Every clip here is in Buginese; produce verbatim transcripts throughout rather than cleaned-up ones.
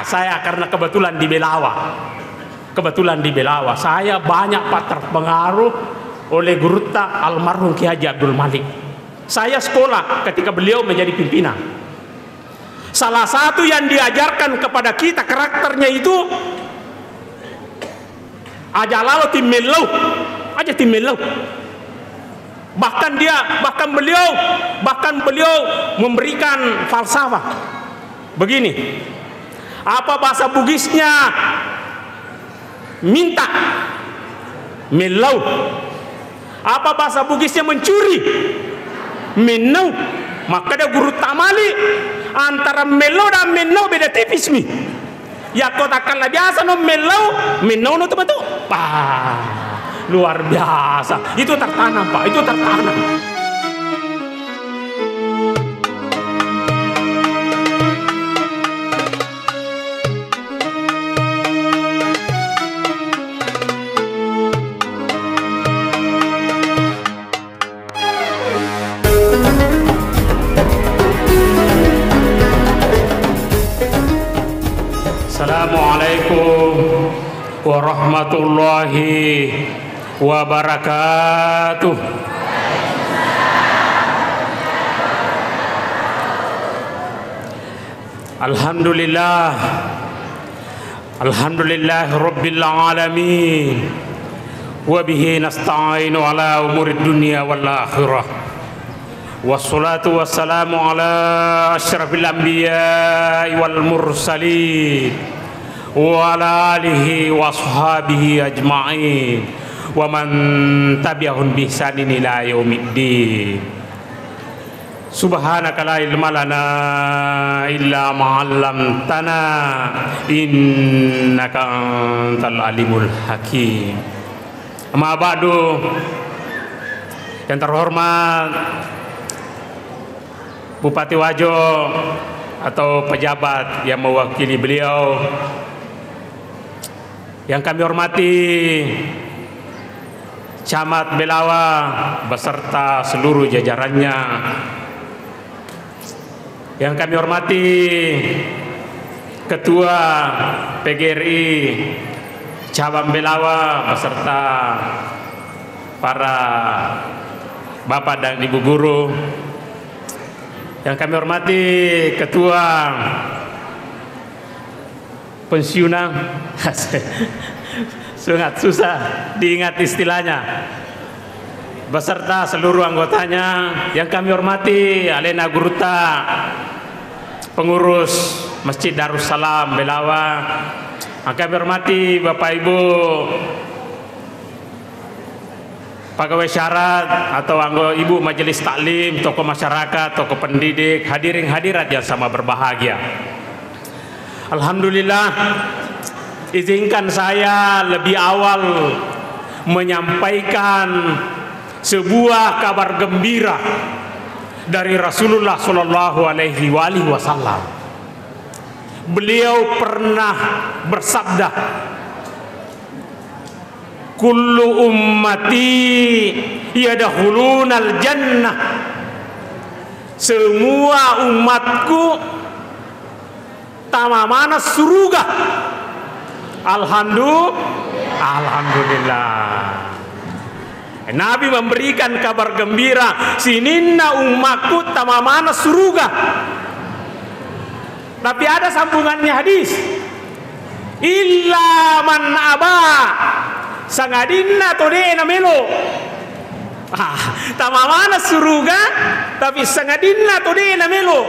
Saya karena kebetulan di Belawa. Kebetulan di Belawa. Saya banyak, Pak, terpengaruh oleh gurutta almarhum Kiai Haji Abdul Malik. Saya sekolah ketika beliau menjadi pimpinan. Salah satu yang diajarkan kepada kita karakternya itu, aja lalo timmellau, aja timmellau. Bahkan dia, bahkan beliau, bahkan beliau memberikan falsafah. Begini, apa bahasa Bugisnya minta? Mellau. Apa bahasa Bugisnya mencuri? Mennau. Makkeda gurutta Malik, antara mellau dan mennau beda tipis mi. Yakko takkalla biasa no mellau, mennau no tu betul. Wah, luar biasa. Itu tertanam, Pak. Itu tertanam. Assalamualaikum warahmatullahi wabarakatuh. Alhamdulillah. Alhamdulillah rabbil alamin. Wa bihi nasta'inu ala umurid dunya wal akhirah. Wassalatu wassalamu ala asyrafil anbiya'i wal mursalin, wa ala alihi wa ashabihi ajma'in, wa man tabi'ahum bi ihsanin ila yaumiddin. Subhanaka la ilma lana illa ma 'allamtana, innaka antal alimul hakim. Amma ba'du, yang terhormat Bupati Wajo atau pejabat yang mewakili beliau, yang kami hormati Camat Belawa beserta seluruh jajarannya, yang kami hormati Ketua P G R I Cabang Belawa beserta para bapak dan ibu guru, yang kami hormati Ketua Pensiunan, sangat susah diingat istilahnya, beserta seluruh anggotanya yang kami hormati, alena gurutta, pengurus Masjid Darussalam Belawa, yang kami hormati Bapak Ibu pegawai syarat atau anggo-, ibu majelis taklim, tokoh masyarakat, tokoh pendidik, hadirin hadirat yang sama berbahagia. Alhamdulillah, izinkan saya lebih awal menyampaikan sebuah kabar gembira dari Rasulullah Shallallahu Alaihi Wasallam. Beliau pernah bersabda, "Kullu ummati yadkhulunal jannah." Semua umatku tama maneng suruga. Alhamdu-, alhamdulillah. Nabi memberikan kabar gembira, sininna umatku tama maneng suruga. Tapi ada sambungannya hadis. Illa man aba, sangadinna to de' namelo. Ah, tama maneng suruga, tapi sangadinna to de' namelo.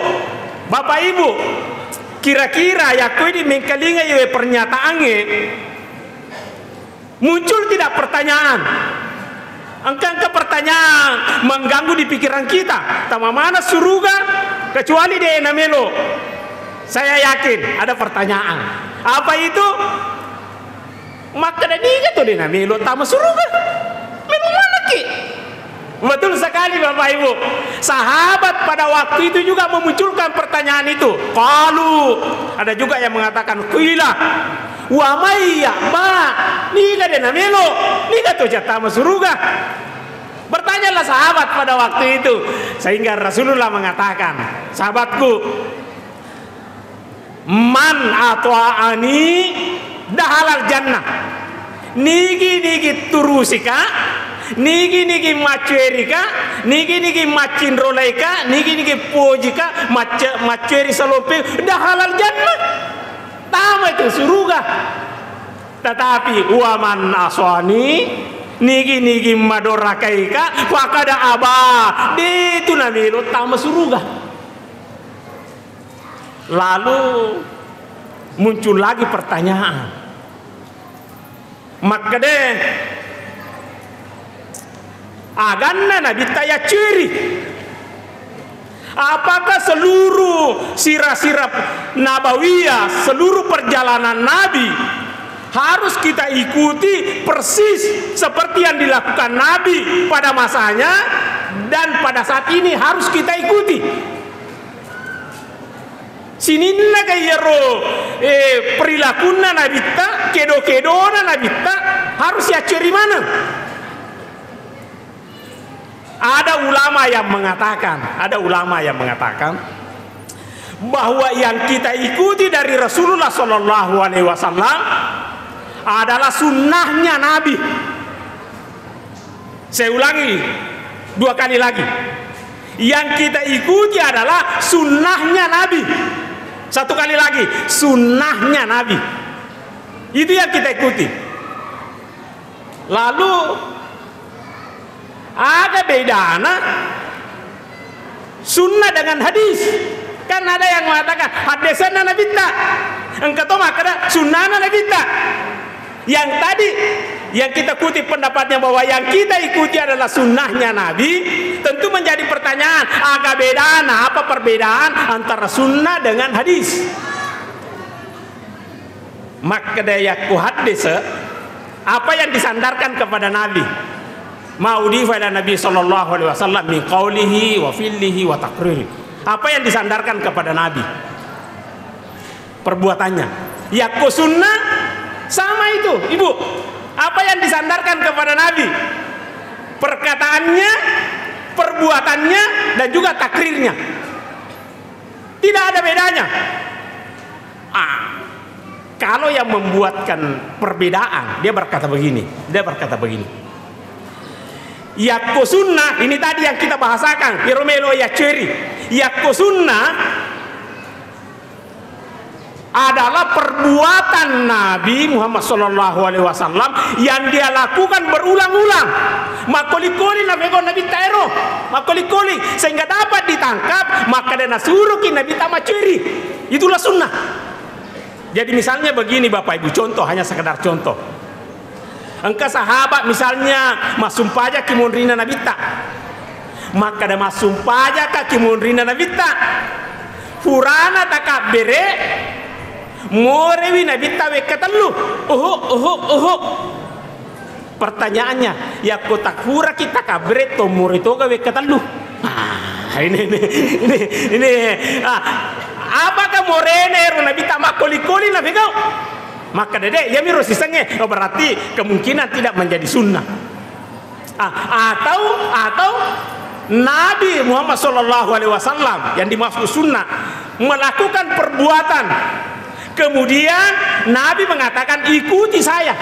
Bapak Ibu, kira-kira yakko idi mengkalinga iwe pernyataangnge, muncul tidak pertanyaan? Engka-engka pertanyaan mengganggu di pikiran kita. Tama maneng suruga kecuali de' namelo. Saya yakin ada pertanyaan. Apa itu? Makkeda niga to de' namelo tama suruga? Melo manekki. Betul sekali, Bapak Ibu. Sahabat pada waktu itu juga memunculkan pertanyaan itu. Qalu, ada juga yang mengatakan, qila, wa may ya'ba, niga de' namelo, niga to ja tama suruga? Bertanyalah sahabat pada waktu itu, sehingga Rasulullah mengatakan, "Sahabatku, Man ata'ani dahalal jannah. Nigi-nigi turusika, nigi-nigi maccuerika, nigi-nigi maccinrolaika, nigi-nigi pojika, macce-, maccueri salompe, dahalal jannah. Tama itu suruga. Tetapi wa man asani, nigi-nigi madorakaika, faqad aba, de tu namelo tama suruga. Lalu muncul lagi pertanyaan. Makkeda, aganna Nabitta yacciri? Apakah seluruh sirah-sirah nabawiyah, seluruh perjalanan Nabi harus kita ikuti persis seperti yang dilakukan Nabi pada masanya dan pada saat ini harus kita ikuti? Sininna ga iyaro, eh, perilakunna Nabitta, kedo-kedona Nabitta harus yacceri maneng. Ada ulama yang mengatakan, ada ulama yang mengatakan bahwa yang kita ikuti dari Rasulullah Shallallahu Alaihi Wasallam adalah sunnahnya Nabi. Saya ulangi dua kali lagi. Yang kita ikuti adalah sunnahnya Nabi. Satu kali lagi, sunnahnya Nabi. Itu yang kita ikuti. Lalu, ada bedana sunnah dengan hadis. Kan ada yang mengatakan, "Haddesanna Nabitta." Engka to makkeda, "Sunnahna Nabitta." Yang tadi, yang kita kutip pendapatnya bahwa yang kita ikuti adalah sunnahnya Nabi, tentu menjadi pertanyaan, aga bedana, apa perbedaan antara sunnah dengan hadis? Makkeda yakko haddese, apa yang disandarkan kepada Nabi? Ma udifa ila Nabi sallallahu alaihi wasallam min qaulihi wa fi'lihi wa taqriri. Apa yang disandarkan kepada Nabi? Perbuatannya. Yakko sunnah, sama itu, Ibu. Apa yang disandarkan kepada Nabi? Perkataannya, perbuatannya, dan juga takrirnya. Tidak ada bedanya. Ah, kalau yang membuatkan perbedaan, dia berkata begini, dia berkata begini. Yakko sunnah, ini tadi yang kita bahasakan, iro melo yacceri. Yakko sunnah adalah perbuatan Nabi Muhammad sallallahu alaihi wasallam yang dia lakukan berulang-ulang. Makkoli-koli napegau Nabitta ero, makkoli-koli, sehingga dapat ditangkap, maka dia nasuruki Nabitta macceri. Itulah sunnah. Jadi misalnya begini Bapak Ibu, contoh, hanya sekedar contoh. Engka sahabat misalnya massumpajaki monrinna Nabitta. Makkeda massumpajaka ki monrinna Nabitta. Furana takabbere, morewi Nabitta wekka tellu. Uhu, uhu, uhu. Pertanyaannya, yakko takfuraki takabbere to more toga wekka tellu? Ah, ini, ini, ini, ini. Ah, apakah morena ero Nabitta makkoli-koli napegau? Makkeda de, iyamiro sisengnge, oh, berarti kemungkinan tidak menjadi sunnah. Ah, atau, atau Nabi Muhammad sallallahu alaihi wasallam yang dimaksud sunnah melakukan perbuatan, kemudian Nabi mengatakan, "Ikuti saya,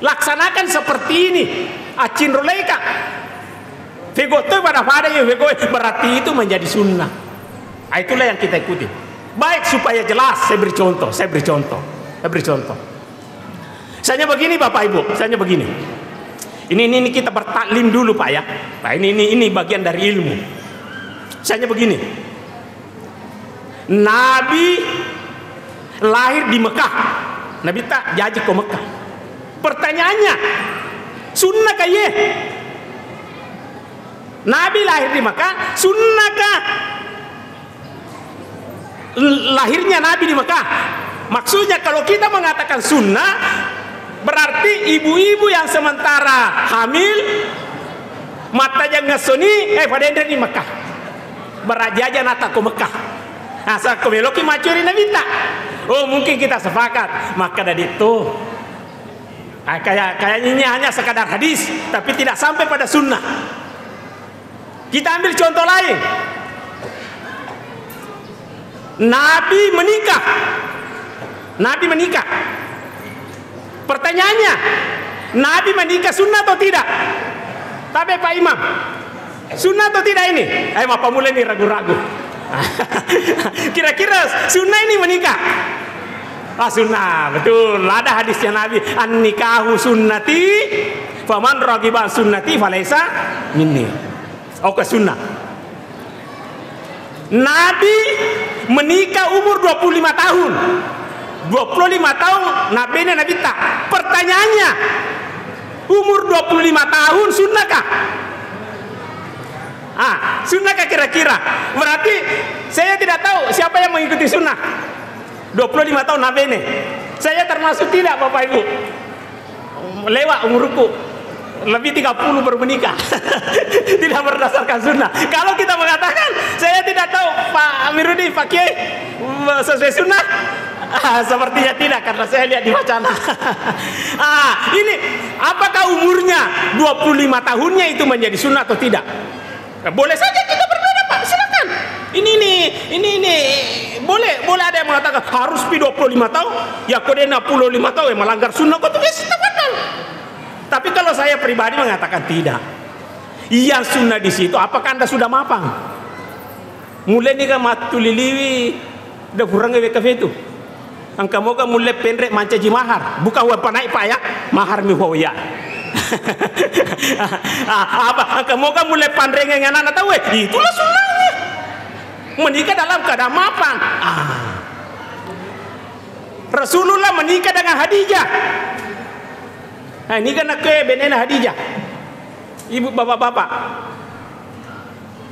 laksanakan seperti ini, accinroleka." Fego toi pada-pada ya fego, berarti itu menjadi sunnah. Ah, itulah yang kita ikuti. Baik, supaya jelas, saya beri contoh, saya beri contoh, saya beri contoh. Misalnya begini, Bapak Ibu, misalnya begini. Ini, ini, ini kita bertaklim dulu, Pak, ya. Nah, ini, ini, ini bagian dari ilmu. Misalnya begini. Nabi lahir di Mekah. Nabitta jaji ko Mekah. Pertanyaannya, sunnah kah iye? Nabi lahir di Mekah, sunnah kah? L-, lahirnya Nabi di Mekah. Maksudnya, kalau kita mengatakan sunnah, berarti ibu-ibu yang sementara hamil, mattajang ngessoni, eh, pada enre di Mekah. Berajaja nata ko Mekah. Asal ko meloki maccuri Nabitta. Oh, mungkin kita sepakat. Maka dari itu, ah, kayak, kayaknya ini hanya sekadar hadis, tapi tidak sampai pada sunnah. Kita ambil contoh lain. Nabi menikah. Nabi menikah. Pertanyaannya, Nabi menikah sunnah atau tidak? Tapi Pak Imam, sunnah atau tidak ini? Eh, apa mulai nih ragu-ragu? Kira-kira sunnah ini menikah? Ah, sunnah, betul. Ada hadisnya Nabi, "An-nikahu sunnati, faman raghiba an sunnati falaisa minni." Oke, sunnah. Nabi menikah umur dua puluh lima tahun. Dua puluh lima tahun nabene Nabitta. Pertanyaannya, umur dua puluh lima tahun sunnahkah? Ah, sunnahkah kira-kira? Berarti saya tidak tahu siapa yang mengikuti sunnah. Dua puluh lima tahun nabene. Saya termasuk tidak, Bapak Ibu. Lewat umurku. Lebih tiga puluh baru menikah. Tidak berdasarkan sunnah. Kalau kita mengatakan, "Saya tidak tahu, Pak Amiruddin, Pak Kiai, sesuai sunnah?" Ah, sepertinya tidak, karena saya lihat di wacana. Ah, ini, apakah umurnya dua puluh lima tahunnya itu menjadi sunnah atau tidak? Boleh saja kita berbeda, Pak. Silakan. Ini, ini, ini, ini boleh, boleh ada yang mengatakan harus pi dua puluh lima tahun. Ya, kode enam puluh lima tahun, ya, melanggar sunnah, kau tuh, ya, tafadhal. Tapi kalau saya pribadi mengatakan tidak. Yang sunnah di situ, apakah Anda sudah mapang? Mulai nih kan mattuliliwi, udah kurang W K V itu. Engka moga mulle penre mancaji mahar. Bukan uang panaik, Pak, ya. Mahar mi uang, ya. Ah, apa? Engka moga mulle panrengeng anak-anak tahu, eh. Itulah sunnahnya. Menikah dalam keadaan mapan. Ah. Rasulullah menikah dengan Khadijah. Nah, ini kan aku benena Khadijah. Ibu, bapak-bapak.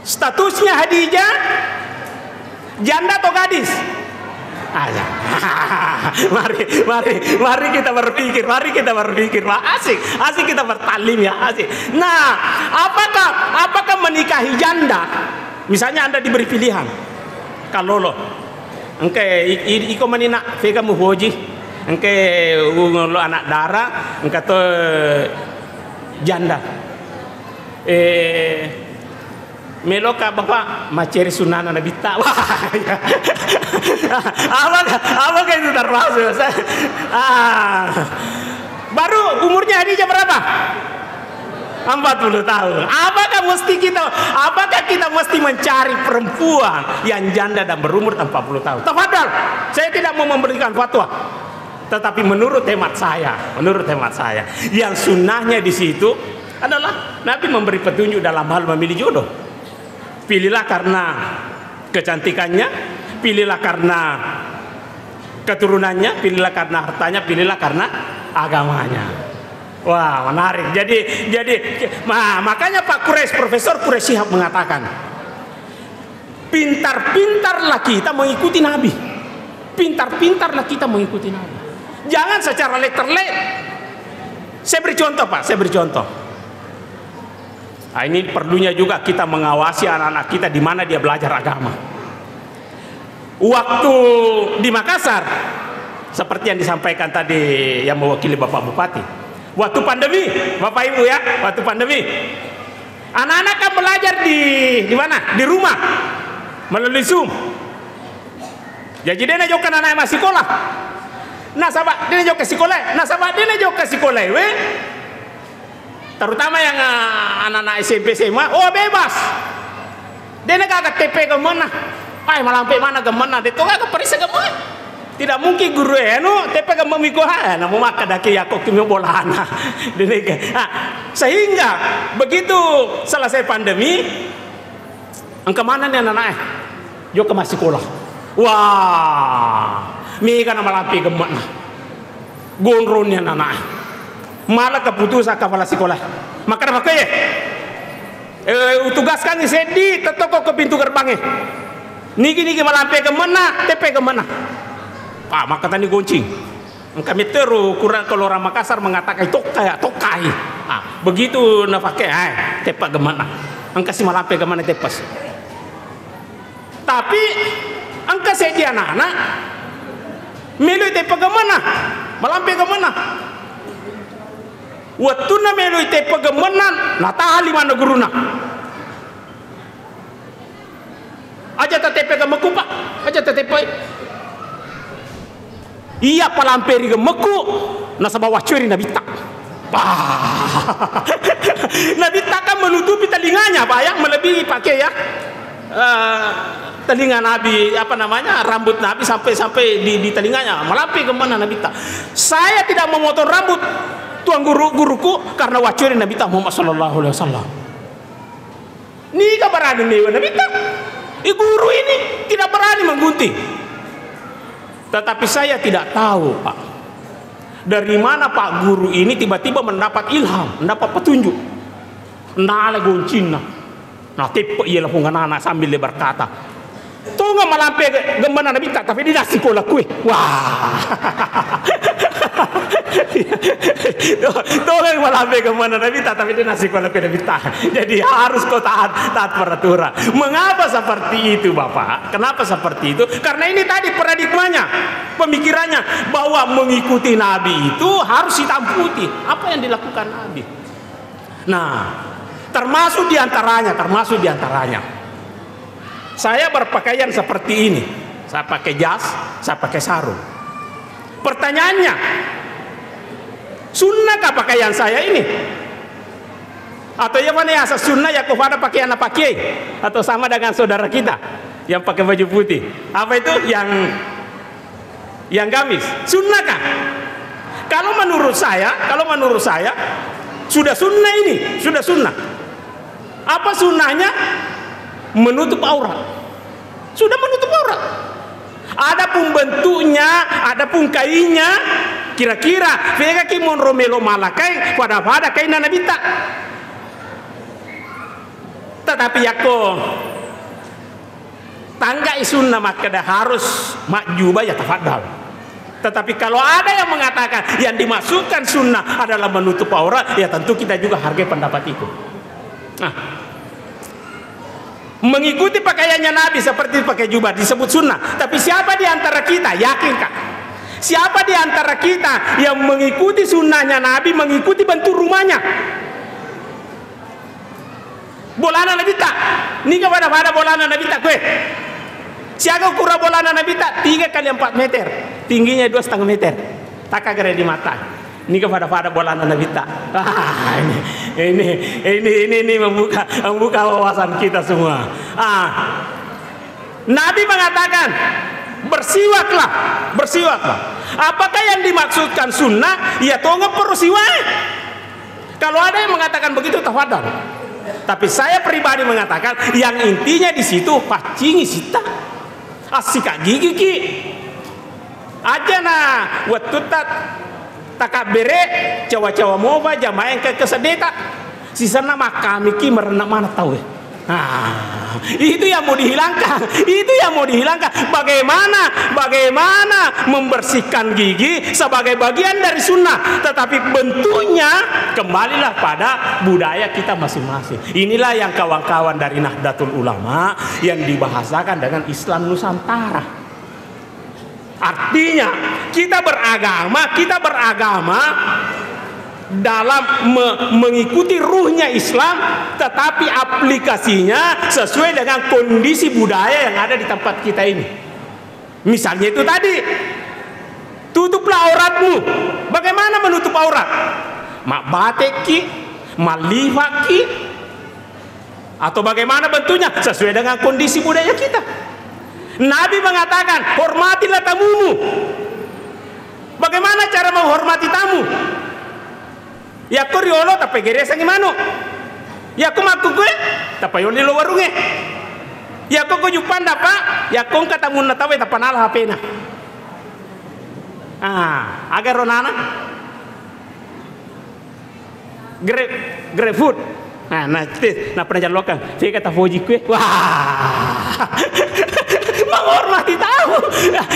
Statusnya Khadijah, janda atau gadis? Ah, ya. Mari, mari, mari kita berpikir, mari kita berpikir, Pak. Asik, asik kita bertalim, ya, asik. Nah, apakah, apakah menikahi janda? Misalnya Anda diberi pilihan, kalau lo, engke i-, i-, iko manina, vega muhoji, engke lo anak dara, engka to janda. Eh, meloka Bapak maceri sunnana Nabitta. Wah, iya. Apa, apa itu termasuk? Saya, ah. Baru umurnya Khadijah berapa? Empat puluh tahun. Apakah mesti kita, apakah kita mesti mencari perempuan yang janda dan berumur empat puluh tahun? Tafadhal, saya tidak mau memberikan fatwa. Tetapi menurut hemat saya, menurut hemat saya, yang sunnahnya di situ adalah Nabi memberi petunjuk dalam hal memilih jodoh. Pilihlah karena kecantikannya, pilihlah karena keturunannya, pilihlah karena hartanya, pilihlah karena agamanya. Wah, menarik. Jadi, jadi, ma-, makanya Pak Quraisy, Profesor Quraisy Shihab mengatakan, "Pintar-pintarlah kita mengikuti Nabi. Pintar-pintarlah kita mengikuti Nabi. Jangan secara letter-letter." Saya beri contoh, Pak, saya beri contoh. Nah, ini perlunya juga kita mengawasi anak-anak kita di mana dia belajar agama. Waktu di Makassar, seperti yang disampaikan tadi yang mewakili Bapak Bupati, waktu pandemi, Bapak Ibu, ya, waktu pandemi, anak-anak kan belajar di, di mana? Di rumah, melalui Zoom. Jadi, de' na jokka anak-anak massikola. Nasaba de' na jokka sikola, nasaba de' na jokka sikola, we. Terutama yang, eh, anak-anak S M P, S M A, oh, bebas. De' na gaga teppe gemme'na. Ai, malampe mana gemme'na, de' to gaga parisa gemme'. Tidak mungkin guru, eh, anu, teppe gemme' miko, ha, namu makkadaki yako kimi bolana. De' na ga-, ah, sehingga begitu selesai pandemi, engka manenni anak-anak, eh, jokka massikola. Wah, mega na malampe gemme'na. Gonronni anak-anak. Mala keputusan kepala sekolah. Makkeda makkoe, eh, utugaskan seddi, tettoko ke pintu gerbang, eh. Nigi-nigi malampe gemme'na, teppe gemme'na. Ah, makkatani goncing. Engka mettero kurang kalau orang Makassar mengatakan, "Tokka ya, tokkai." Ah, begitu nafake, eh, teppa gemme'na. Engka si malampe gemme'na teppas. Tapi engka seddi anak-anak meloi teppa gemme'na, malampe gemme'na. Wettunna meloi teppa gemme'na, nataha limanna guruna. Aja tateppe gemmeku, Pak. Aja tateppe. Iya palampe ri gemmeku, nasaba waccoi ri Nabitta. Wah. Nabitta kan menutupi telinganya, Pak, ya, melebihi pakai, ya. Eh, telinga Nabi, apa namanya, rambut Nabi sampai, sampai di, di telinganya, malampe gemmenna Nabitta. Saya tidak memotong rambut tuan guru, guruku karena waccoi ri Nabitta Muhammad sallallahu alaihi wasallam. Niga berani mewa Nabitta? I guru ini tidak berani menggunting. Tetapi saya tidak tahu, Pak. Dari mana Pak Guru ini tiba-tiba mendapat ilham, mendapat petunjuk. Nala goncinna. Nah, teppe iya lapong anana sambil dia berkata, "Tonga malampe gemmenna Nabitta, tapi dia nasi kola kue." Wah. Tonga malampe gemmenna Nabitta, tapi dia nasi kola kue Nabitta. Jadi harus kau taat, taat peraturan. Mengapa seperti itu, Bapak? Kenapa seperti itu? Karena ini tadi paradigmanya, pemikirannya bahwa mengikuti Nabi itu harus hitam putih. Apa yang dilakukan Nabi? Nah, termasuk diantaranya, termasuk diantaranya. Saya berpakaian seperti ini. Saya pakai jas, saya pakai sarung. Pertanyaannya, sunnahkah pakaian saya ini? Atau iya mana asa sunnah ya kau pada pakaian apa kiai? Atau sama dengan saudara kita yang pakai baju putih? Apa itu? Yang yang gamis, sunnahkah? Kalau menurut saya, kalau menurut saya, sudah sunnah ini, sudah sunnah. Apa sunnahnya? Menutup aurat. Sudah menutup aurat. Adapun bentuknya, adapun kainnya, kira-kira, pegaki monro melo malakai, pada-pada kainna Nabitta. Tetapi yakko tanggai sunnah makkeda harus majjubah, ya tafaddal. Tetapi kalau ada yang mengatakan yang dimaksudkan sunnah adalah menutup aurat, ya tentu kita juga hargai pendapat itu. Nah, mengikuti pakaiannya Nabi seperti pakai jubah disebut sunnah. Tapi siapa di antara kita, yakinkah? Siapa di antara kita yang mengikuti sunnahnya Nabi, mengikuti bentuk rumahnya? Bolana Nabitta. Niga pada-pada bolana Nabitta kue. Siaga ukuran bolana Nabitta? Tiga kali empat meter. Tingginya dua setengah meter. Takagere di mata. Niga pada-pada bolana Nabitta. Ah, ini, ini, ini, ini, ini membuka, membuka wawasan kita semua. Ah, Nabi mengatakan, "Bersiwaklah, bersiwaklah." Apakah yang dimaksudkan sunnah? Iya tonga perlu siwak. Kalau ada yang mengatakan begitu, tafadhal. Tapi saya pribadi mengatakan, yang intinya di situ paccingi sitta. Assika gigi ki. Aja na wettutta takabbere, cawa-cawa mopa jamaeng ke kesedeta. Sisenna makkami ki merenna mana tau e. Nah, itu yang mau dihilangkan. Itu yang mau dihilangkan. Bagaimana, bagaimana membersihkan gigi sebagai bagian dari sunnah, tetapi bentuknya kembalilah pada budaya kita masing-masing. Inilah yang kawan-kawan dari Nahdlatul Ulama yang dibahasakan dengan Islam Nusantara. Artinya, kita beragama, kita beragama dalam me-, mengikuti ruhnya Islam, tetapi aplikasinya sesuai dengan kondisi budaya yang ada di tempat kita ini. Misalnya itu tadi, tutuplah auratmu. Bagaimana menutup aurat? Mabbatekki, mallifakki, atau bagaimana bentuknya? Sesuai dengan kondisi budaya kita. Nabi mengatakan, "Hormatilah tamumu." Bagaimana cara menghormati tamu? Yakko riolo, tappa geresangi manu. Yakko makkukue, tappa yolli lo warunge. Yakko ko juppanda, Pak, yakko engka tamunna tauwe, tappa nala H P-na. Ah, aga ro nana? Grab, GrabFood. Nah, nah, tis, nappa najallokan. Sega tafoji kue. Wah. Menghormati tamu.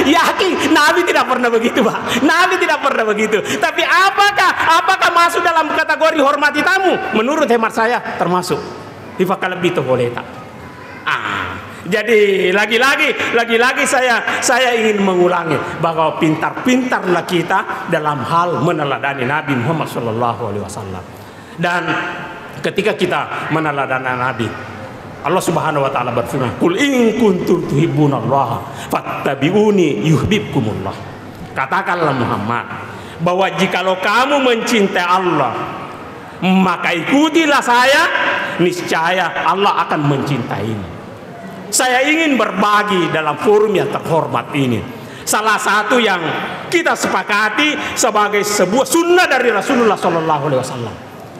Yakin Nabi tidak pernah begitu, Pak. Nabi tidak pernah begitu. Tapi apakah, apakah masuk dalam kategori hormati tamu? Menurut hemat saya, termasuk. Ifakalebbi to boleh tak? Ah, jadi lagi-lagi, lagi-lagi saya, saya ingin mengulangi bahwa pintar-pintarlah kita dalam hal meneladani Nabi Muhammad sallallahu alaihi wasallam. Dan ketika kita meneladani Nabi, Allah Subhanahu wa Ta'ala berfirman, "Qul in kuntum tuhibbunallaha fattabi'uni yuhibbukumullah." Katakanlah Muhammad, bahwa jikalau kamu mencintai Allah, maka ikutilah saya, niscaya Allah akan mencintaimu. Saya ingin berbagi dalam forum yang terhormat ini. Salah satu yang kita sepakati sebagai sebuah sunnah dari Rasulullah sallallahu alaihi wasallam.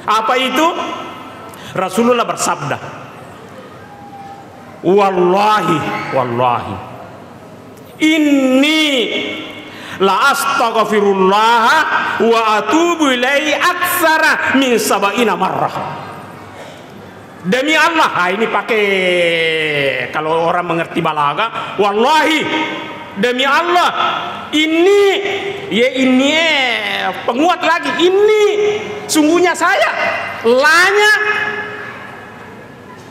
Apa itu? Rasulullah bersabda, "Wallahi, wallahi, inni la astaghfirullah wa atubu ilaihi aksara min sabaina marrah." Demi Allah, ah, ini pakai kalau orang mengerti balaga, wallahi, demi Allah, ini, ya ini, eh, penguat lagi, ini, sungguhnya saya, lanya,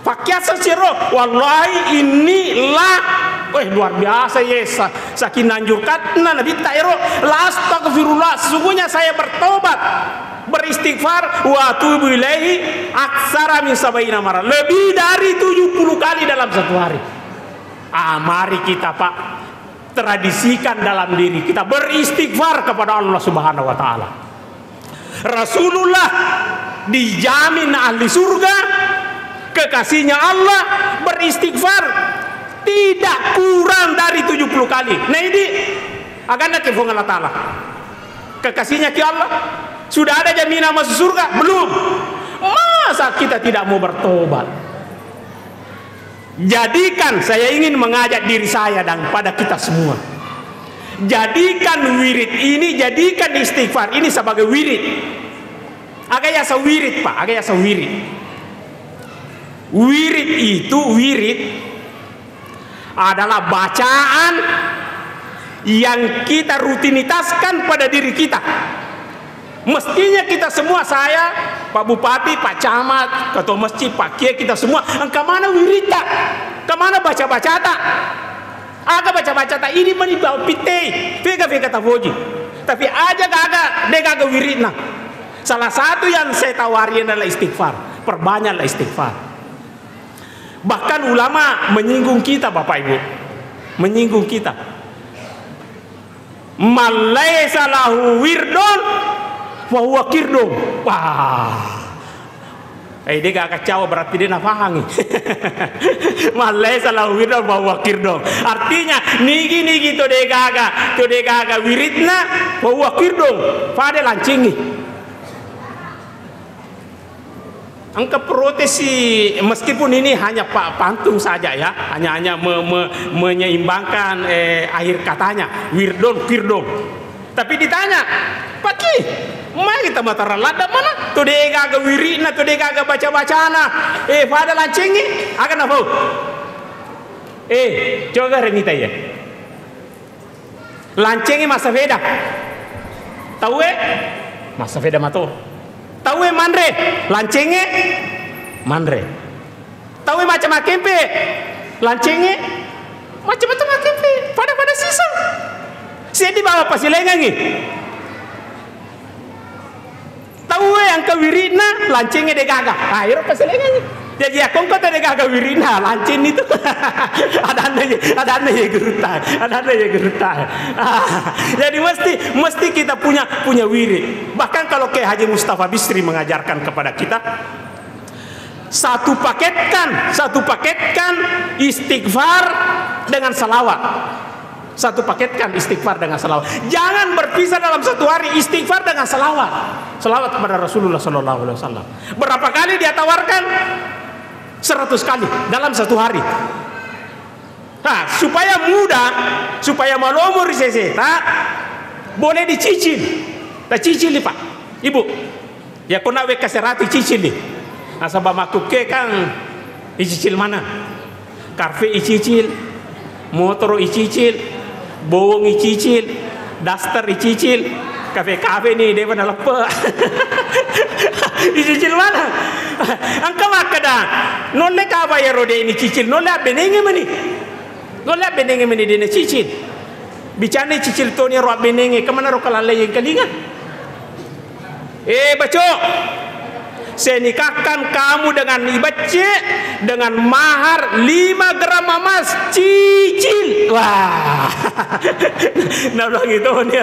pakiasa siro, wallahi, ini, la, weh, luar biasa, ya, sa-, saking anjurkatna, Nabi ta ero, la astaghfirullah, sesungguhnya saya bertobat, beristighfar, wa atubu ilaihi aksara min sabaina marah. Lebih dari tujuh puluh kali dalam satu hari. Ah, mari kita, Pak, tradisikan dalam diri kita beristighfar kepada Allah Subhanahu wa Ta'ala. Rasulullah dijamin ahli surga, kekasihnya Allah, beristighfar tidak kurang dari tujuh puluh kali. Nah, ini agana ke Allah Ta'ala. Kekasihnya ki Allah? Sudah ada jaminan masuk surga? Belum. Masa kita tidak mau bertobat? Jadikan, saya ingin mengajak diri saya dan pada kita semua. Jadikan wirid ini, jadikan istighfar ini sebagai wirid. Aga yasa wirid, Pak, aga yasa wirid. Wirid itu, wirid adalah bacaan yang kita rutinitaskan pada diri kita. Mestinya kita semua, saya, Pak Bupati, Pak Camat, Ketua Masjid, Pak Kiai, kita semua, engka mana wirita? Engka mana baca-bacata? Aga baca-bacata? Ini mani bau pitei, vega-vega tavoji. Tapi aja gaga, de gaga wiritna. Salah satu yang saya tawari adalah istighfar. Perbanyaklah istighfar. Bahkan ulama menyinggung kita, Bapak Ibu. Menyinggung kita. "Man laisa lahu wirdun fahuwa kirdun." Wah. Eh, de gaga cawa berarti de nafahangi. "Man laisa lahu wirdun fahuwa kirdun." Artinya, nigi-nigi to de gaga, to de gaga wiritna, fahuwa kirdun. Fade lancingi. Engka protesi, meskipun ini hanya pa-, pantun saja ya, hanya, hanya me-, me-, menyeimbangkan, eh, akhir katanya, wirdon, kirdon. Tapi ditanya, "Paki, mai kita mataran ladda mana? To de gaga wirina, to de gaga baca-bacana, eh, pada lancengi, aga nafau?" Eh, coba remita ya. Lancengnge massapeda. Tauwe massapeda mato. Tauwe manre, lancengnge manre. Tauwe macca makkempe, lancengnge macca mato makkempe. Pada-pada siseng. Seddi bawang pasilaingengngi. Tauwe engka wiritna, lancengnge de gaga. Ah, ero pasilaingengngi. Jaji, akkongko tau de gaga wiritna, lancenni tu. Adanna ye, adanna ye gurutta, adanna ye gurutta. Ah, jadi mesti, mesti kita punya, punya wirid. Bahkan kalau Kiai Haji Mustafa Bisri mengajarkan kepada kita, satu paketkan, satu paketkan istighfar dengan salawat. Satu paketkan istighfar dengan salawat. Jangan berpisah dalam satu hari istighfar dengan salawat. Salawat kepada Rasulullah sallallahu alaihi wasallam. Berapa kali dia tawarkan? Seratus kali dalam satu hari. Nah, supaya mudah, supaya malomo ri seseta, boleh dicicil. Tacicili, Pak, Ibu. Ya, kona wekka seratu icicili. Nasaba makkukke kan icicil mana? Karfe icicil, motoro icicil, bowong icicil, daster icicil, kafe-kafe ni depa naleppe. Icicil mana? Engka makkeda, nolle kapa iyaro de ni cicil, nolle abbenenge mani. Nolle abbenenge mani de na cicil. Bicani cicil toni ro abbenenge, kemana ro kalallai kalinga? Eh, baco. Saya nikahkan kamu dengan ibecce dengan mahar lima gram emas cicil. Wah. Nabilang itu nih,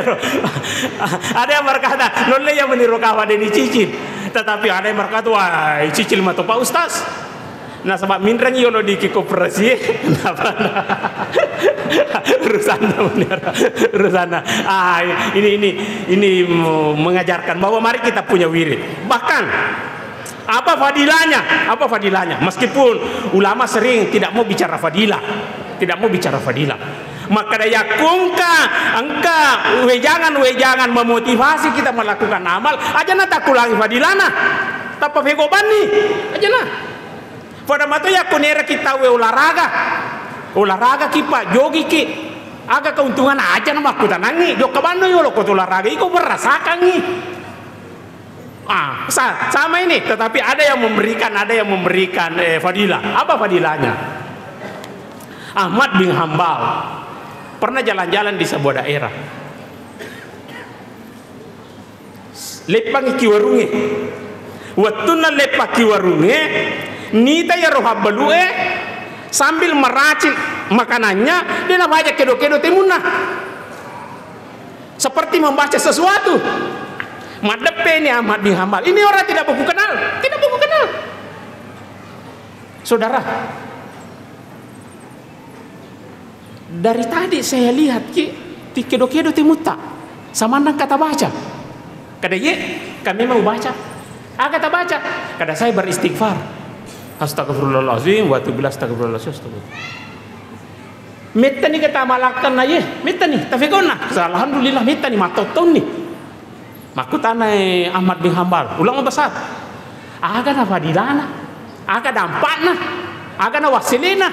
ada yang berkata, "Nolle yang meniru kawan ini cicil." Tetapi ada yang berkata, "Wah, cicil mah tuh, Pak Ustaz." Nasaba minreng yolo di ki koperasi. Napa? Urusanna bener. Urusanna. Ah, ini, ini, ini mengajarkan bahwa mari kita punya wirid. Bahkan apa fadilahnya? Apa fadilahnya? Meskipun ulama sering tidak mau bicara fadilah, tidak mau bicara fadilah. Makkeda yakko engka, engka wejangan-wejangan memotivasi kita melakukan amal, aja na takulangi fadilana. Tappa fego banni, aja na. Pada mato yakko neraki tauwe olahraga. Olahraga ki, Pak, jogi ki. Aga keuntungan aja na makkutanangi. Jokka banno yolo ko olahraga, iko merasakangi. Ah, sa-, sama ini, tetapi ada yang memberikan, ada yang memberikan, eh, fadilah. Apa fadilahnya? Ahmad bin Hambal pernah jalan-jalan di sebuah daerah. Leppangi ki warungnge. Wettunna leppang ki warungnge, nita yaro habbalu'e sambil meracik makanannya, de nabaja kedo-kedo temunna. Seperti membaca sesuatu. Maddeppe ni Ahmad bin Hambal. Ini orang tidak baku kenal, tidak baku kenal. Saudara, dari tadi saya lihat ki, tikedo-kedo temutta. Samannang kata baca. Kada ye, kami mau baca. Aga tabaca? Kada saya beristighfar. Astagfirullahalazim, wa atubu ilaih, astagfirullahalazim, astagfirullah. Mettani kata malakkanna ye, mettani, tafekonna. Alhamdulillah, mettani, mattottonni. Makkutanai Ahmad bin Hambal, ulama besar. Aga na fadilana? Aga dampakna? Aga na wasselena?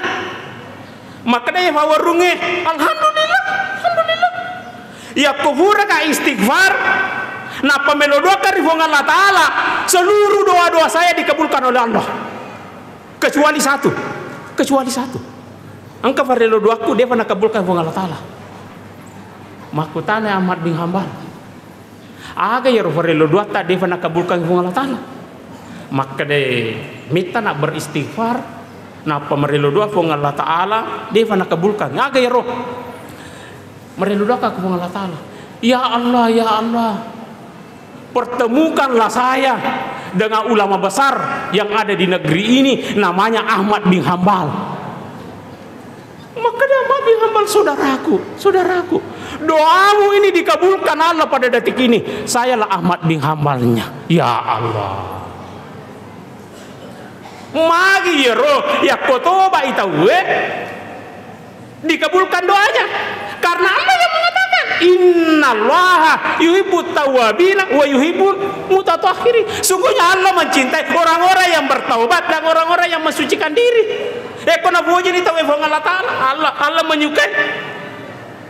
Makkedai fa warungnge, "Alhamdulillah, alhamdulillah. Yakko furaka istighfar, nappa melo doaka ri Puang Allah Ta'ala, seluruh doa-doa saya dikabulkan oleh Allah. Kecuali satu, kecuali satu. Engka farello doakku, defa nakabulkan Puang Allah Ta'ala." Makkutana Ahmad bin Hambal, "Aga iyaro farello doatta defa nakabulkan Puang Allah Ta'ala?" Makkeda, "Metta na beristighfar, nappa marello doa Puang Allah Ta'ala, defa nakabulkan. Aga iyaro?" Marello doaka Puang Allah Ta'ala, "Ya Allah, ya Allah, pertemukanlah saya dengan ulama besar yang ada di negeri ini, namanya Ahmad bin Hambal." Makkeda Ahmad bin Hambal, "Saudaraku, saudaraku, doamu ini dikabulkan Allah pada detik ini. Sayalah Ahmad bin Hambalnya." Ya Allah. Magi iyaro, yakko toba'i tauwe, dikabulkan doanya. Karena Allah yang mengatakan, "Innallaha yuhibbut tawwabina wa yuhibbul mutatahhirin." Sungguhnya Allah mencintai orang-orang yang bertaubat dan orang-orang yang mensucikan diri. Ekko napojini tauwe Puang Allah Ta'ala, Allah, Allah menyukai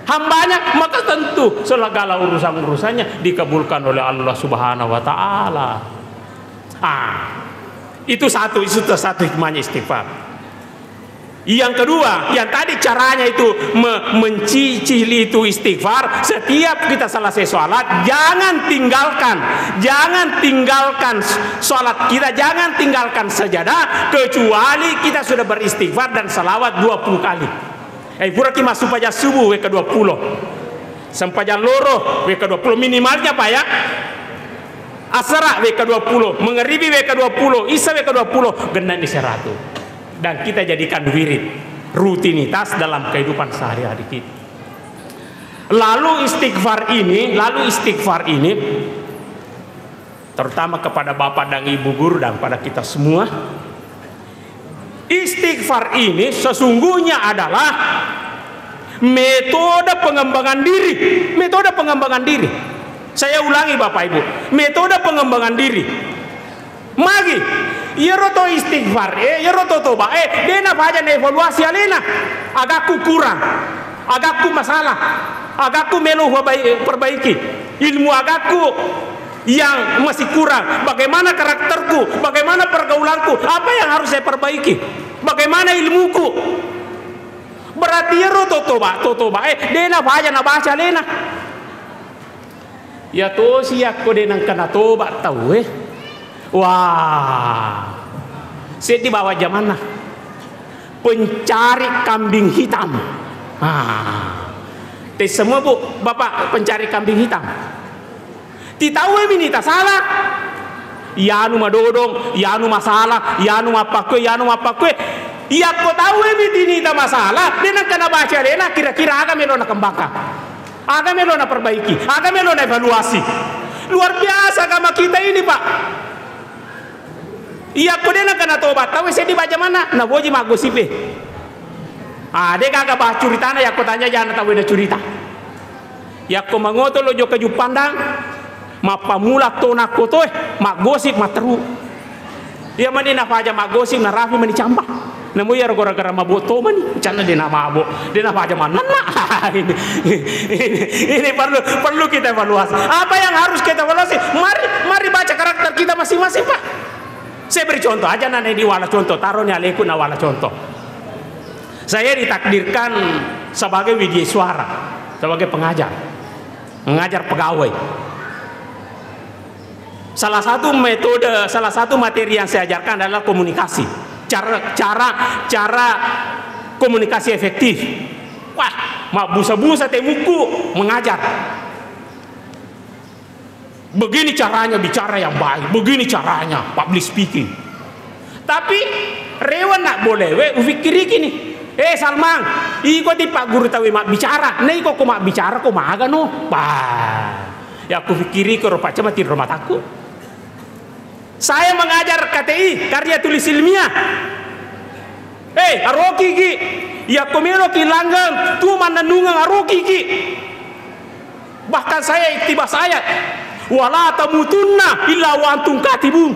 hambanya, maka tentu segala urusan-urusannya dikabulkan oleh Allah Subhanahu wa Ta'ala. Ah, itu satu, itu satu hikmahnya istighfar. Yang kedua, yang tadi caranya itu me-, mencicil itu istighfar, setiap kita selesai sholat, jangan tinggalkan, jangan tinggalkan sholat kita, jangan tinggalkan sajadah, kecuali kita sudah beristighfar dan salawat dua puluh kali. Eh, puraki massempajang subuh, wekka dua puluh. Sempajang loro, wekka dua puluh. Minimalnya, Pak, ya. Asara, wekka dua puluh. Mengeribi, wekka dua puluh. Isa, wekka dua puluh. Genna ni seratu. Dan kita jadikan wirid, rutinitas dalam kehidupan sehari-hari kita. Lalu istighfar ini, lalu istighfar ini, terutama kepada bapak dan ibu guru dan pada kita semua, istighfar ini sesungguhnya adalah metode pengembangan diri, metode pengembangan diri. Saya ulangi, Bapak Ibu, metode pengembangan diri. Magi, iyaro to istighfar, eh, iyaro to toba, eh, de napaja na evaluasi alena. Agakku kurang, agakku masalah, agakku melo perbaiki, ilmu agakku yang masih kurang, bagaimana karakterku, bagaimana pergaulanku, apa yang harus saya perbaiki, bagaimana ilmuku. Berarti iyaro to toba, to toba, eh, de napaja nabaca alena. Iya tosi yakko de nengka natoba tauwe, Wah, seddi bawa jamanna. Pencari kambing hitam. Ah. Te semua, Bu, Bapak pencari kambing hitam. Titauwe mi nita salah. Iyanu madodong, iyanu masalah, iyanu mappakkue, iyanu mappakkue. Iyakko tauwe mi tinita masalah, de nengka nabaca alena kira-kira aga melo nakembangkan. Aga melo naperbaiki, aga melo naevaluasi. Luar biasa agama kita ini, Pak. Iyakko de nengka natoba tauwe seddi baja manna, naboji maggosipe. Ah, de gaga bahas curitana yakko tanja jana tauwe nacurita. Yakko mangoto lo jokka Juppandang, mappamula to nakko toe, maggosip matteru. Iya mani nafaja maggosip, narapi mani campa. Namo iyaro gara-gara mabok to mani, canna de namabok, de nafaja mannanna. Ini, ini, ini perlu, perlu kita evaluasi. Apa yang harus kita evaluasi? Mari, mari baca karakter kita masing-masing, Pak. Saya beri contoh aja, nana di wala contoh, taruh ni aleku na wala contoh. Saya ditakdirkan sebagai widya suara, sebagai pengajar, mengajar pegawai. Salah satu metode, salah satu materi yang saya ajarkan adalah komunikasi. Cara, cara, cara komunikasi efektif. Wah, mabbusa-busa temukku mengajar. Begini caranya bicara yang baik, begini caranya public speaking. Tapi rewa na bolewe ufikkiriki ni. Eh, Salman, iko ti pagguru tawe mabbicara. Na iko ko mabbicara ko magano. Bah. Ya aku fikiri ko ro pacca mati ro mataku. Saya mengajar K T I, karya tulis ilmiah. Eh, aroki ki. Yakko melo ki langgeng, tu mannennungeng aroki ki. Bahkan saya iktibas ayat, "Wala tamutunna illa wa antum katibun."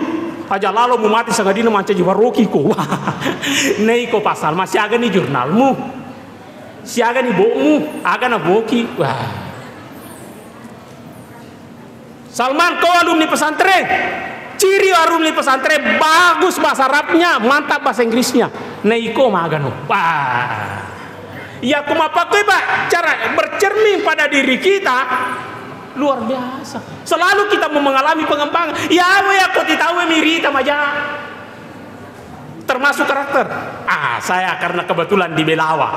Aja lalo mu mati sangadinna mancaji waroki ko. Wah, nei ko pasal, masih aga ni jurnalmu? Siaga ni bokmu? Aga na boki? Wah. Salman, kau alumni pesantren. Ciri alumni pesantren, bagus bahasa Arabnya, mantap bahasa Inggrisnya. Nah, iko magano. Wah. Ya, aku mapakai, Pak, cara bercermin pada diri kita luar biasa. Selalu kita mau mengalami pengembangan. Ya, we, aku tidak tahu, we, mirita maja. Termasuk karakter. Ah, saya karena kebetulan di Belawa.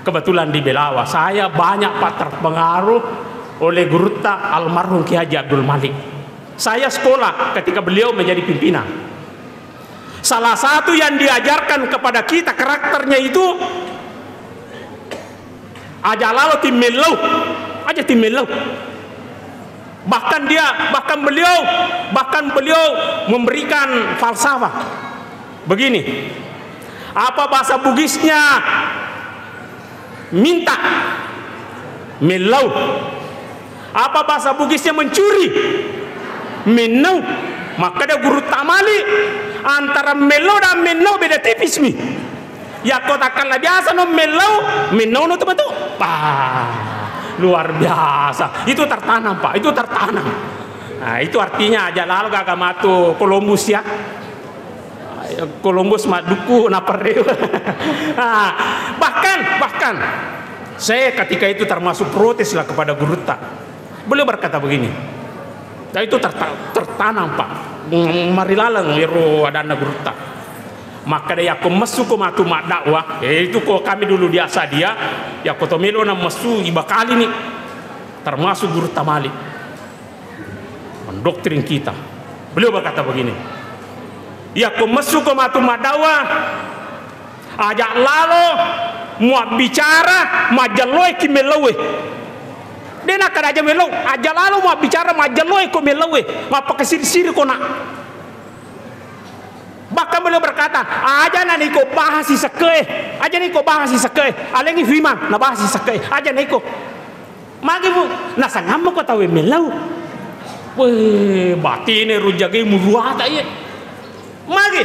Kebetulan di Belawa, saya banyak, Pak, terpengaruh oleh gurutta almarhum Kiai Haji Abdul Malik. Saya sekolah ketika beliau menjadi pimpinan. Salah satu yang diajarkan kepada kita karakternya itu, aja lalo timmellau, aja timmellau. Bahkan dia, bahkan beliau, bahkan beliau memberikan falsafah. Begini, apa bahasa Bugisnya minta? Mellau. Apa bahasa Bugisnya mencuri? Mennau. Makkeda gurutta Malik, antara mellau dan mennau beda tipis mi. Yakko takkalla biasa no mellau, mennau no tu matu. Wah, luar biasa. Itu tertanam, Pak. Itu tertanam. Nah, itu artinya aja lalo gaga matu Columbus ya. Columbus maddukku naperrewa. Nah, bahkan, bahkan saya ketika itu termasuk protes lah kepada gurutta. Beliau berkata begini, dan itu terta-, tertanam, Pak. Mm, marilaleng ero adanna gurutta. Makkeda yakko messuko matu maddakwah, eh, itu ko kami dulu di Asadia, yakko to melo na messu ibakali ni, termasuk gurutta Malik. Mendoktrin kita. Beliau berkata begini, yakko messuko matu maddakwah, aja lalo muabbicara majjalloe ki mellaue. De nakkeda aja mellau, aja lalo muabbicara majjalloe ko mellaue, mappakasiri-siri ko na. Bahkan beliau berkata, aja na niko bahasi sekke'e, aja niko bahasi sekke'e, alengi fimang na bahasi sekke'e, aja na iko. Magi, Bu? Nasangammu ko tauwe mellau. Weh, batine ro jagai muruata iye. Magi?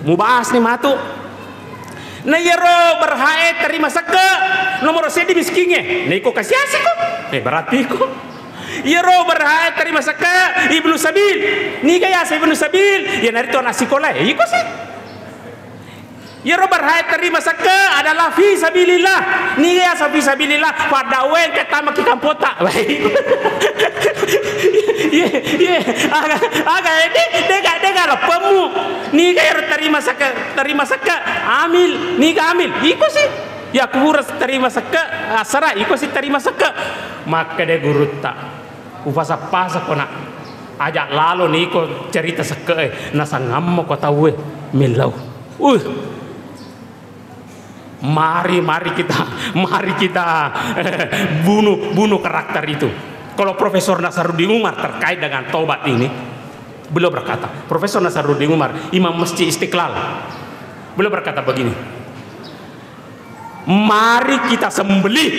Mubahas ni matu. Na iyaro berhae terima sekke, nomoro seddi miskingnge. Na iko kasiasiko. Eh, berarti iko. Iyaro berhae terima sekke, Ibnu Sabil. Niga yaseng Ibnu Sabil? Iyanaritu anak sikolae. Iko sih. Iyaro berhae terima sekke adalah fi sabilillah. Niga yaseng fi sabilillah? Paddaue engka tamaki kampota. Iye, iye, aga, aga, eh, de, dega, dega leppemmu. Niga ero terima seke, terima seke, amil, niga amil, iko si. Ya kubura terima seke, asara, iko si terima seke. Makkeda gurutta, upasa-pasa ko nak, aja lalo niko cerita seke, eh, nasangammo ko tauwe, millau. Uh. Mari, mari kita, mari kita, eh, bunuh, bunuh karakter itu. Kalau Profesor Nasaruddin Umar terkait dengan tobat ini, beliau berkata, Profesor Nasaruddin Umar, Imam Masjid Istiqlal, beliau berkata begini, "Mari kita sembelih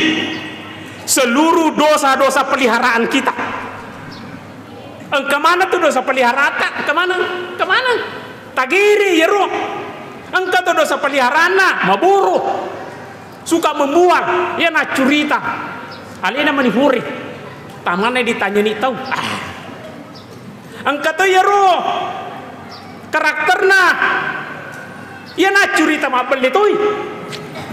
seluruh dosa-dosa peliharaan kita." Engka mana tu dosa peliharata? Engka mana? Engka mana? Tagere iyaro. Engka tu dosa peliharana, maburu. Suka membual, iya naccurita. Alena manipuri. Tamane ditanyani tau. Ah. Engka to iyaro karakterna. Iya naccurita mabbelle toi.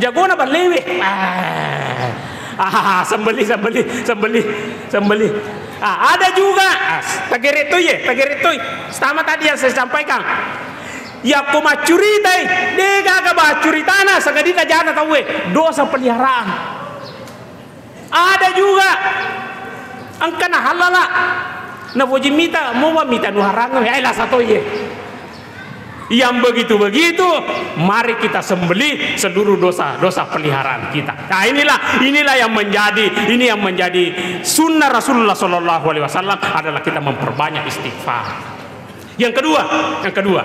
Jagona ballewe. Ah. Ah, sembelih, sembelih, sembelih, sembelih. Ah, ada juga. Ah, tagere toi ye, tagere toi. Sama tadi yang saya sampaikan. Yakko maccuritai, de gaga baccuritana, sangadinna jana tauwe. Dosa peliharaan. Ada juga engka nahallala, napoji mita, moba mita nuharang, eh, lasa toye. Yang begitu-begitu, mari kita sembelih seluruh dosa-dosa peliharaan kita. Nah, inilah, inilah yang menjadi, ini yang menjadi sunnah Rasulullah Shallallahu Alaihi Wasallam adalah kita memperbanyak istighfar. Yang kedua, yang kedua,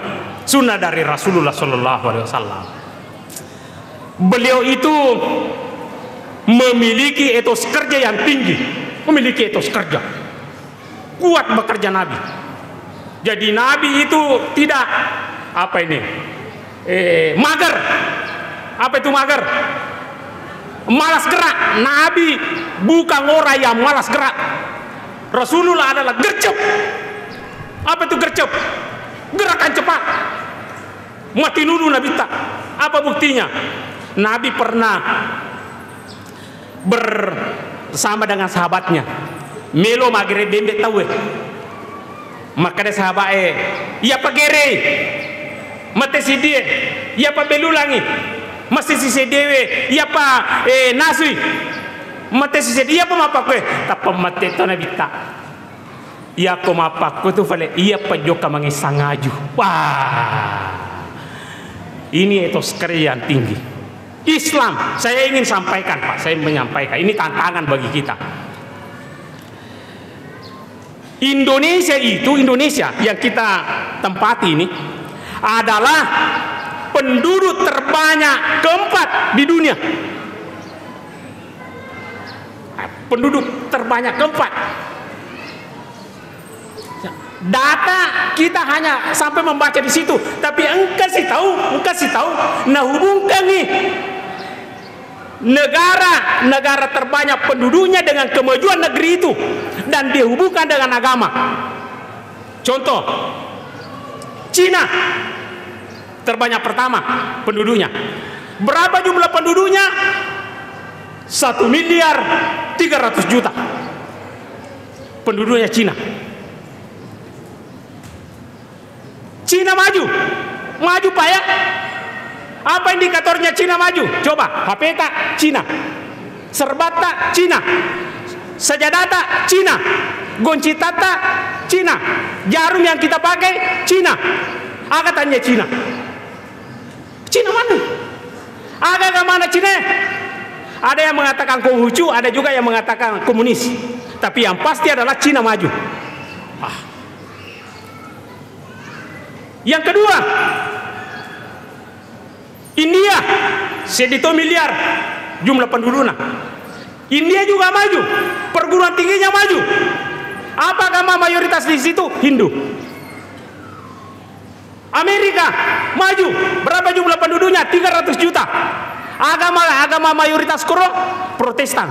sunnah dari Rasulullah Shallallahu Alaihi Wasallam. Beliau itu memiliki etos kerja yang tinggi, memiliki etos kerja. Kuat bekerja Nabi. Jadi Nabi itu tidak, apa ini, eh, mager. Apa itu mager? Malas gerak. Nabi bukan orang yang malas gerak. Rasulullah adalah gercep. Apa itu gercep? Gerakan cepat. Mati dulu Nabitta. Apa buktinya? Nabi pernah bersama dengan sahabatnya. Melo maggere bembe tauwe. Makkeda sahabat e, "Iyapa gerei?" Mate sidie, "Iyapa belulangi?" Masih si sedewe, "Iyapa, eh, nasui?" Mate si sedewe, "Iyapa mappakkue?" Tappa mate to Nabitta. Iyako mappakko tu fale, iyapa jokka mangessang aju. Wah, ini etos kerja yang tinggi. Islam, saya ingin sampaikan, Pak, saya menyampaikan. Ini tantangan bagi kita. Indonesia itu, Indonesia yang kita tempati ini adalah penduduk terbanyak keempat di dunia. Penduduk terbanyak keempat. Data kita hanya sampai membaca di situ, tapi engka sitau, engka sitau nahubungkangi negara-negara terbanyak penduduknya dengan kemajuan negeri itu dan dihubungkan dengan agama. Contoh, Cina terbanyak pertama penduduknya. Berapa jumlah penduduknya? Satu miliar tiga ratus juta penduduknya Cina. Cina maju, maju Pak ya. Apa indikatornya Cina maju? Coba, H P-ta Cina, serbatta Cina, sajadata Cina, goncitatta Cina, jarum yang kita pakai Cina. Aga tanya Cina? Cina mana? Aga agamana Cina? Ada yang mengatakan Konghucu, ada juga yang mengatakan komunis. Tapi yang pasti adalah Cina maju. Ah. Yang kedua, India, seddi to miliar jumlah pendudukna. India juga maju, perguruan tingginya maju. Apa agama mayoritas di situ? Hindu. Amerika maju, berapa jumlah penduduknya? Tiga ratus juta. Agama, agama mayoritas koro Protestan.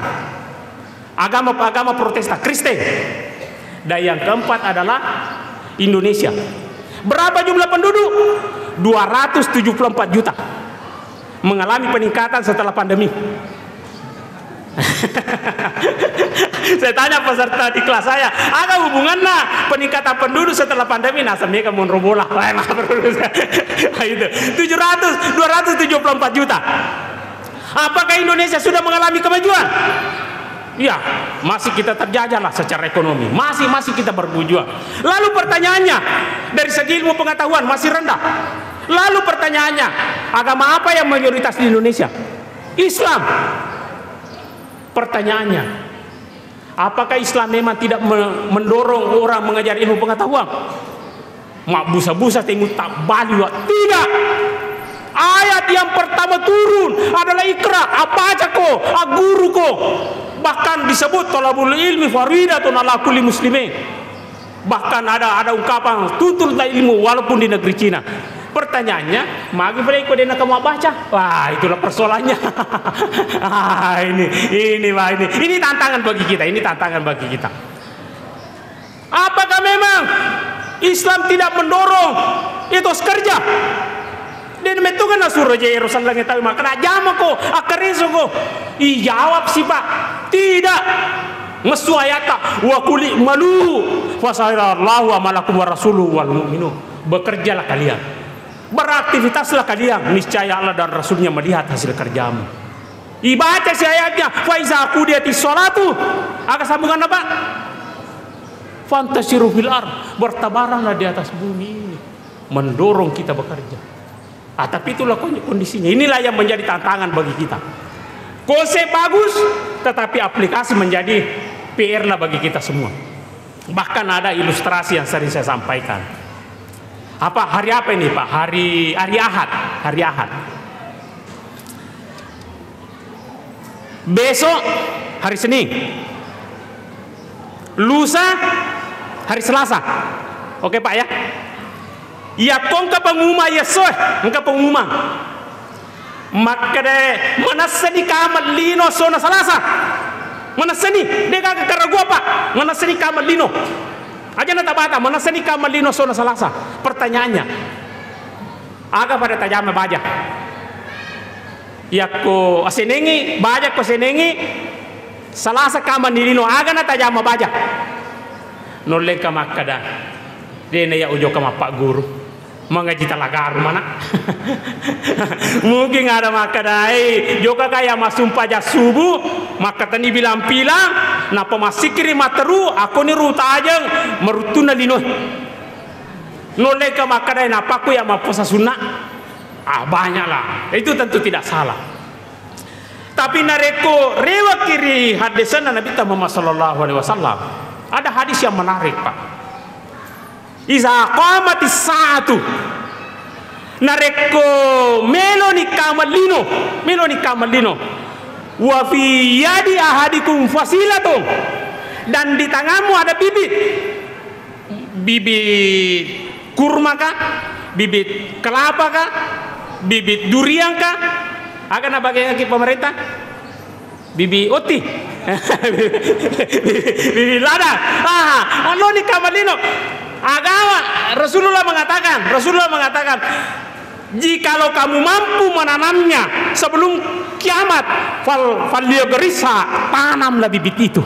Agama, agama Protestan, Kristen. Dan yang keempat adalah Indonesia. Berapa jumlah penduduk? Dua ratus tujuh puluh empat juta. Mengalami peningkatan setelah pandemi. Saya tanya peserta di kelas saya, "Aga hubunganna peningkatan penduduk setelah pandemi?" Naseng mega monro bola. Wah, maaf, itu tujuh ratus, dua ratus tujuh puluh empat juta. Apakah Indonesia sudah mengalami kemajuan? Ya, masih kita terjajah lah secara ekonomi. Masih, masih kita berjuang. Lalu pertanyaannya, dari segi ilmu pengetahuan masih rendah. Lalu pertanyaannya, agama apa yang mayoritas di Indonesia? Islam. Pertanyaannya, apakah Islam memang tidak me-, mendorong orang mengajar ilmu pengetahuan? Mabbusa-busa tenggu tabbali wa. Tidak. Ayat yang pertama turun adalah ikra, abbacako, agguruko. Bahkan disebut thalabul ilmi faridatun ala kulli muslimin. Bahkan ada, ada ungkapan, "Tuntutlah ilmu walaupun di negeri Cina." Pertanyaannya, magi pale ko dena kamu baca? Wah, itulah persoalannya. Ah, ini, ini, wah, ini, ini tantangan bagi kita, ini tantangan bagi kita. Apakah memang Islam tidak mendorong etos kerja? Dena metto kan nasuro je ero sallange tau makkeda, "Jamako, akkaresoko." Ijawab si, Pak, "Tidak." Messu ayatta, "Wa qul i'malu fasayarallahu amalakum wa rasuluhu wal mu'minun." Bekerjalah kalian. Beraktivitaslah kalian, niscaya Allah dan Rasulnya melihat hasil kerjamu. Ibaca si ayatnya, "Fa iza qudiyatis sholatu." Aga sambunganna, Pak? "Fantashiru fil ard." Bertabaranlah di atas bumi ini. Mendorong kita bekerja. Ah, tapi itulah kon-, kondisinya. Inilah yang menjadi tantangan bagi kita. Konsep bagus, tetapi aplikasi menjadi P R lah bagi kita semua. Bahkan ada ilustrasi yang sering saya sampaikan. Apa, hari apa ini, Pak? Hari, hari Ahad. Hari Ahad. Besok hari Senin. Lusa hari Selasa. Oke, Pak, ya. Iya, ko engka pengumuman, iya, so, engka pengumuman. Makkeda, manessani kamang lino sona Salasa. Manessani, de gaga karaguang, Pak. Manessani kamang lino. Aja na tabata, manessani kamang lino sona Salasa. Pertanyaannya, aga pada tajama baja? Yakko asenengi, baja ko asenengi, Salasa kamang ni lino, aga na tajama baja? Nollengka makkeda, de na iya ujoka mappagguru. Mangaji talagaru mana? Mungkin ada makkedai, jokaka iya massumpa ja subuh, makkatani bilang-pilang, nappa massikiri matteru, akkoni ru tajeng, maruttunna linoe. Nollengka makkedai, napakku iya mappuasa sunna. Ah, banyaklah. Itu tentu tidak salah. Tapi narekko rewakki ri haddesanna Nabitta Muhammad sallallahu alaihi wasallam, ada hadis yang menarik, Pak. Iza qamatis sa'atu, narekko meloni kamang lino, meloni kamang lino, wa fi yadi ahadikum fasilatun, dan di tanganmu ada bibit, bibit kurma kah, bibit kelapa kah, bibit durian kah, aga nabagengaki pemerintah? Bibi Uti. Bibi Ladang. Ah, anu ni kamang lino. Agama, Rasulullah mengatakan, Rasulullah mengatakan, "Jikalau kamu mampu menanamnya sebelum kiamat, fal, falyughrisa, tanamlah bibit itu."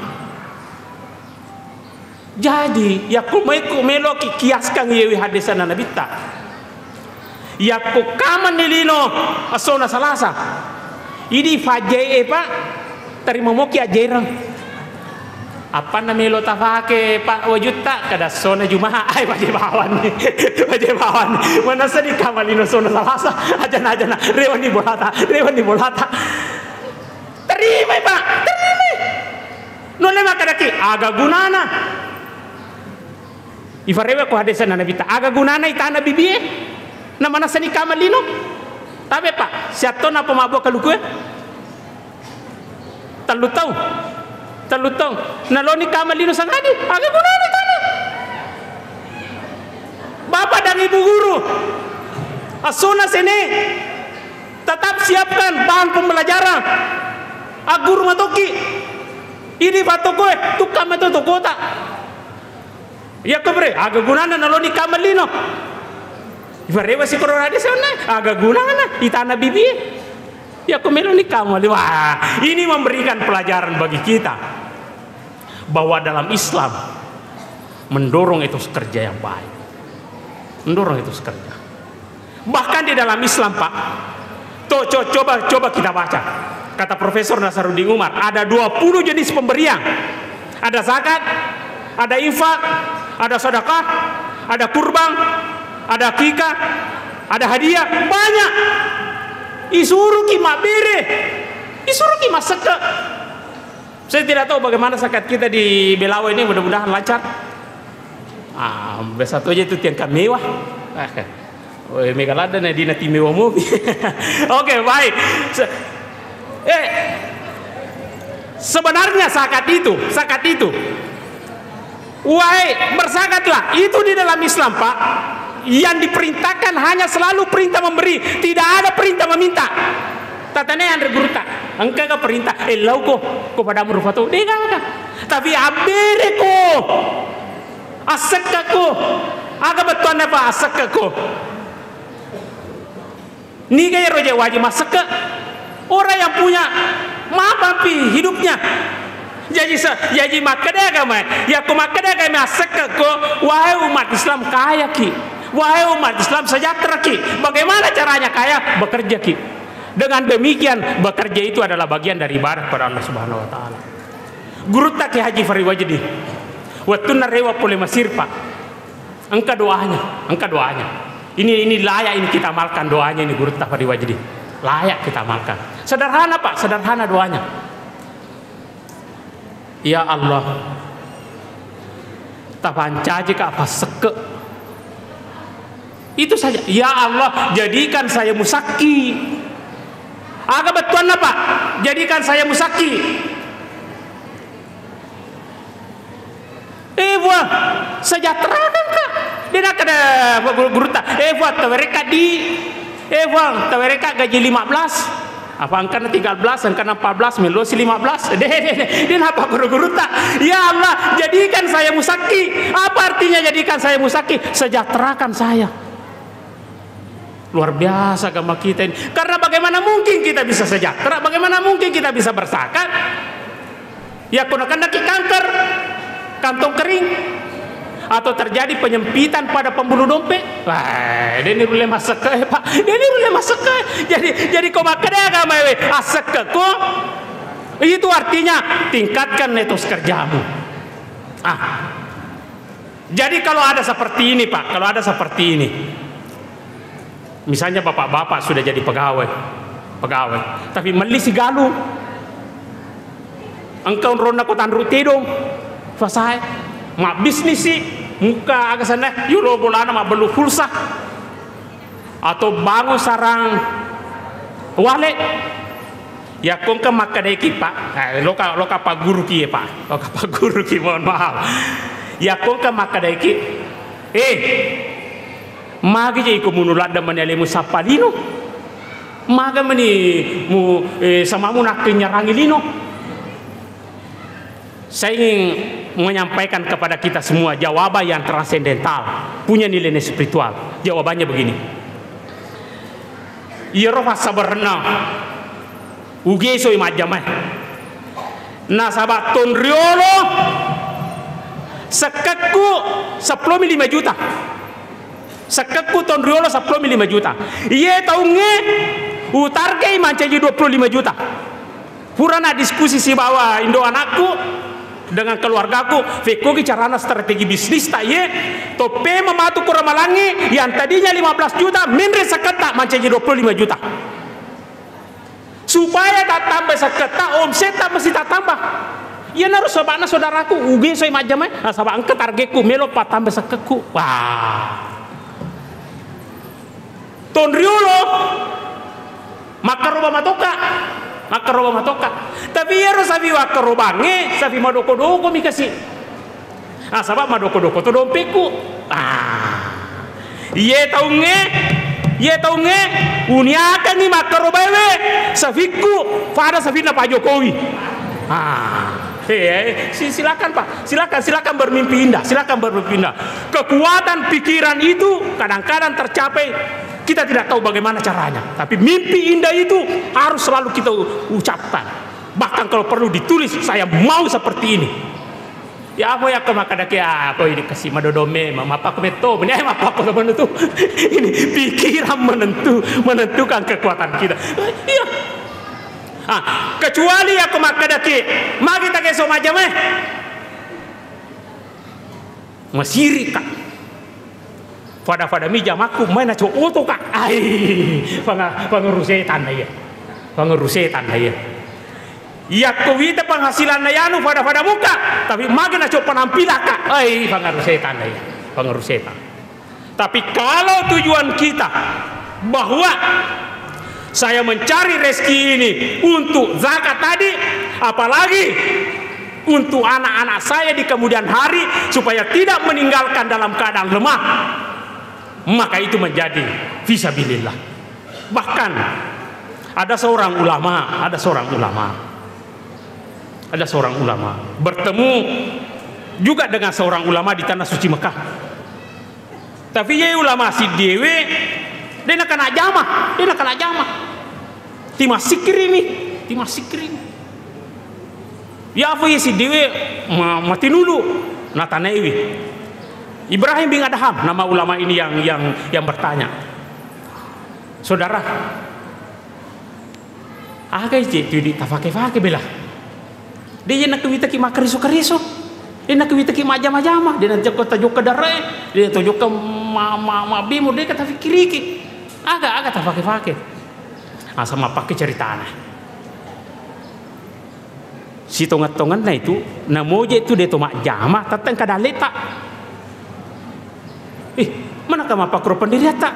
Jadi, yakko maiko meloki kiaskan iyewe haddesanna Nabitta. Yakko kamang ni lino essona Salasa, idi fajjae, Pak, tarima moki ajjereng. Appanna melo tafake, Pak, wajutta, kada essona Juma'a, ai, waje bawanni, waje bawanni. Manessani kamang lino essona Salasa, ajana-ajana, rewanni bolata, rewanni bolata. Tarimai, Pak, tarimai. Nulle makkedaki, aga gunana? Ifarewe ko haddesanna Nabitta, aga gunana itana bibie? Na manessani kamang lino? Tabe, Pak, siattona apa mabbua kalukue? Tellu taung. Tellu taung. Naloni kamang lino sangadi, aga gunana itana? Bapak dan Ibu guru, essona sene, tetap siapkan bahan pembelajaran. Agguru matoki. Idi fattokoe, tukka meto tokota. Yakko bre, aga gunana naloni kamang lino? Ifarewa sikoro hadis onna, aga gunana itana bibie? Yakko meloni kamang lino. Wah, ini memberikan pelajaran bagi kita. Bahwa dalam Islam mendorong etos kerja yang baik. Mendorong etos kerja. Bahkan di dalam Islam, Pak, to, co-, coba, coba kita baca. Kata Profesor Nasaruddin Umar, ada dua puluh jenis pemberian. Ada zakat, ada infak, ada sedekah, ada kurban, ada akikah, ada hadiah, banyak. Isuruki mabbere, isuruki massekke. Saya tidak tahu bagaimana zakat kita di Belawa ini, mudah-mudahan lancar. Ah, biasa tu aja itu tiang mewah. Ah, oh, mega ladda na dina ti mewah mobil. Oke, baik. Se-, eh, sebenarnya zakat itu, zakat itu, wahai, berzakatlah. Itu di dalam Islam, Pak. Yang diperintahkan hanya selalu perintah memberi, tidak ada perintah meminta. Tatane anre gurutta, engka ga perintah, eh, lauko, ko padamu rufa to, de gaga. Tapi abbereko, assekkako, aga bettuanna, Pak, assekkako? Niga ero je wajib massekke? Orang yang punya, mapan pi hidupnya. Jadi se-, jadi makkeda agama, yakko makkeda agama assekkako, wahai umat Islam, kayaki. Wahai umat Islam, sejahteraki. Bagaimana caranya kaya? Bekerjaki. Dengan demikian, bekerja itu adalah bagian dari ibadah kepada Allah Subhanahu wa Ta'ala. Gurutta Kiai Haji Fari Wajdi, wettunna rewa pole Mesir, Pak, engka doanya, engka doanya. Ini, ini layak ini kita amalkan doanya ini, Gurutta Fari Wajdi. Layak kita amalkan. Sederhana, Pak, sederhana doanya. Ya Allah, tapancaji ka passekke. Itu saja. Ya Allah, jadikan saya musakki. Aga bettuanna, Pak? Jadikan saya musakki. Eh, Puang, sejahterakan ka. De nakkeda guru-, gurutta, eh, Puang, tawerekka di, eh, Puang, tawerekka gaji lima belas. Apa engkana tiga belas, engkana empat belas, melosi lima belas. De, de, de, de napagguru-gurutta. Ya Allah, jadikan saya musakki. Apa artinya jadikan saya musakki? Sejahterakan saya. Luar biasa agama kita ini. Karena bagaimana mungkin kita bisa sejahtera? Bagaimana mungkin kita bisa berzakat? Ya, kena kena ki kanker, kantong kering, atau terjadi penyempitan pada pembuluh dompet. Wah, de ni rulle massekke, Pak. De ni rulle massekke. Jadi, jadi ko makkeda agama we, assekkeko, itu artinya tingkatkan etos kerjamu. Ah. Jadi kalau ada seperti ini, Pak, kalau ada seperti ini, misalnya bapak-bapak sudah jadi pegawai, pegawai, tapi melli si galu, engka onronna ko tanru tedong, fasae, mabbisnis si, muka aga sana, yolo bolana mabbellu pulsa. Atau bangun sarang wale. Yakko engka makkedaiki, Pak, eh, loka, loka pagguruki, ya, Pak. Loka pagguruki, mohon maaf. Yakko engka makkedaiki, eh, magi je iko munu ladde mani alemu sappa lino? Maga mani mu, eh, samamu nakkenyarangi lino? Saya ingin menyampaikan kepada kita semua jawaban yang transendental, punya nilai-nilai spiritual. Jawabannya begini. Iyaro passabarenna, ugesoi majjamae. Nasaba tonriolo sekkekku seppulomi lima juta. Sekkekku tonriolo seppulomi lima juta. Iye taungnge utargei mancaji dua puluh lima juta. Purana diskusi sibawa indo anakku dengan keluargaku, fekkogi carana strategi bisnis ta iye, toppe mamatu kura malangi, yang tadinya lima belas juta, menre seketta mancaji dua puluh lima juta. Supaya tattamba seketta, omsetta mesti tattamba. Iyanaro sebabna saudaraku, ugesoi majjamai, nasaba engka targetku, melo pattamba sekkekku. Wah. Tonriolo, makkaroba matoka, makkaroba matoka. Tapi iyaro safi wakkarobangnge, safi madoko-doko mi kasi. Ah, saba madoko-doko to dompekku. Ah. Iye taungnge, iye taungnge, uniakangngi makkarobaewe safikku, pada safinna Pak Jokowi. Ah. Eh, si-, silakan, Pak. Silakan, silakan bermimpi indah, silakan bermimpi indah. Kekuatan pikiran itu kadang-kadang tercapai, kita tidak tahu bagaimana caranya. Tapi mimpi indah itu harus selalu kita u-, ucapkan. Bahkan kalau perlu ditulis, "Saya mau seperti ini." Ya apa yakko makkadaki, ah, apa ini kasi madodo memang, mappakko metto, ini, eh, mappakko teman itu. Ini pikiran menentu, menentukan kekuatan kita. Iya. Ah, kecuali yakko makkadaki, magi takeso majjama, eh. Masirika. Fada-fada mi jamakku, mai naco oto ka. Ai, panga-, pangeru setan na iya. Pangeru setan na iya. Yakko wita penghasilanna yanu fada-fada muka, tapi magi naco penampilaka. Ai, pangeru setan na iya. Pangeru setan. Tapi kalau tujuan kita bahwa saya mencari rezeki ini untuk zakat tadi, apalagi untuk anak-anak saya di kemudian hari, supaya tidak meninggalkan dalam keadaan lemah, maka itu menjadi fisabilillah. Bahkan ada seorang ulama, ada seorang ulama, ada seorang ulama bertemu juga dengan seorang ulama di tanah suci Mekah. Tapi iye ulama siddiéwé, dé' nakana jama, dé' nakana jama. Timassikkirimi, timassikkirimi. Yafu iye siddiéwé ma-, matinulu, natanaiwi. Ibrahim bin Adham, nama ulama ini yang, yang, yang bertanya. Saudara, aga ije tu idi' tafake-fake bela. Dé' je nakkuwitaki makkariso-kariso. Dé' nakkuwitaki majjama-jama. Dé' najokka tajokka daraé. Dé' tajokka ma-, ma-, mabbimo, dé' ka tafikkiriki. Aga, aga tafake-fake. Asa mappakke ceritana. Sitongeng-tongenna itu, namoje tu dé' to majjama, tetteng kada leta. Ih, manaka mappakkuro pendiriatta?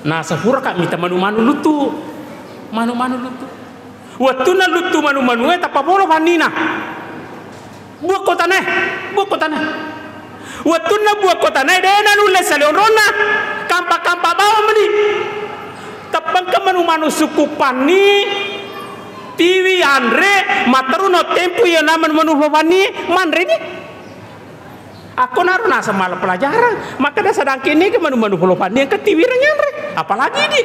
Nasapuraka mita manu-manu luttu. Manu-manu luttu. Wettunna luttu manu-manue tappa polo fannina. Buakko tanae, buakko tanae. Wettunna buakko tanae dé' nanulle sale onronna. Kampa-kampa bawang meni. Teppengka manu-manu sukku panni, tiwi anre, matteru no tempu iya na manu-manu fanni, manreni. Akkonaro naseng mala pelajaran, makkeda sadangkenniki manu-manu polo fanni engka tiwireng yanre, apalagi idi'.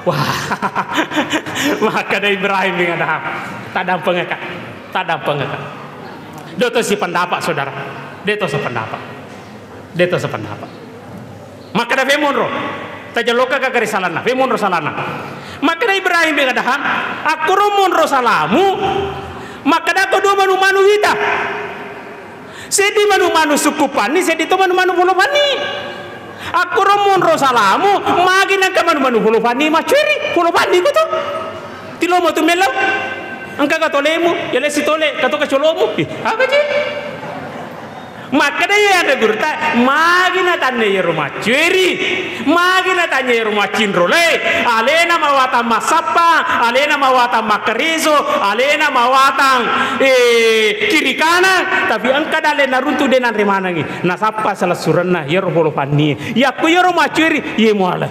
Wah, makkeda Ibrahim bin Adham, taddampengeka, taddampengeka. Dé' to sipendapat, saudara. Dé' to sipendapat. Dé' to sipendapat. Makkeda, "Fé' monro, tajelloka ka gari salanna, fé' monro salanna." Makkeda Ibrahim bin Adham, "Akkoro monro salamu, makkeda ko dua manu-manu wita. Seddi manu-manu sukku panni, seddi to manu-manu polo panni. Akkoro monro salamu, magi nangka manu-manu polo panni maccueri, polo panni ko to. Tilomo tu mellau. Engka ka tolemu, yale sitole, ka to ka colomu." Ih, apa ji? Makkeda iye anre gurutta, magi natannia iyaro maccueri, magi natannia iyaro maccinrolai, alena mawatang massappa, alena mawatang makkariso, alena mawatang, eh, kiri kanan, tapi engka dalle naruntu dé' nanre manengi. Nasappa salessurenna iyaro polo pannie. Yakko iyaro maccueri, iye muala.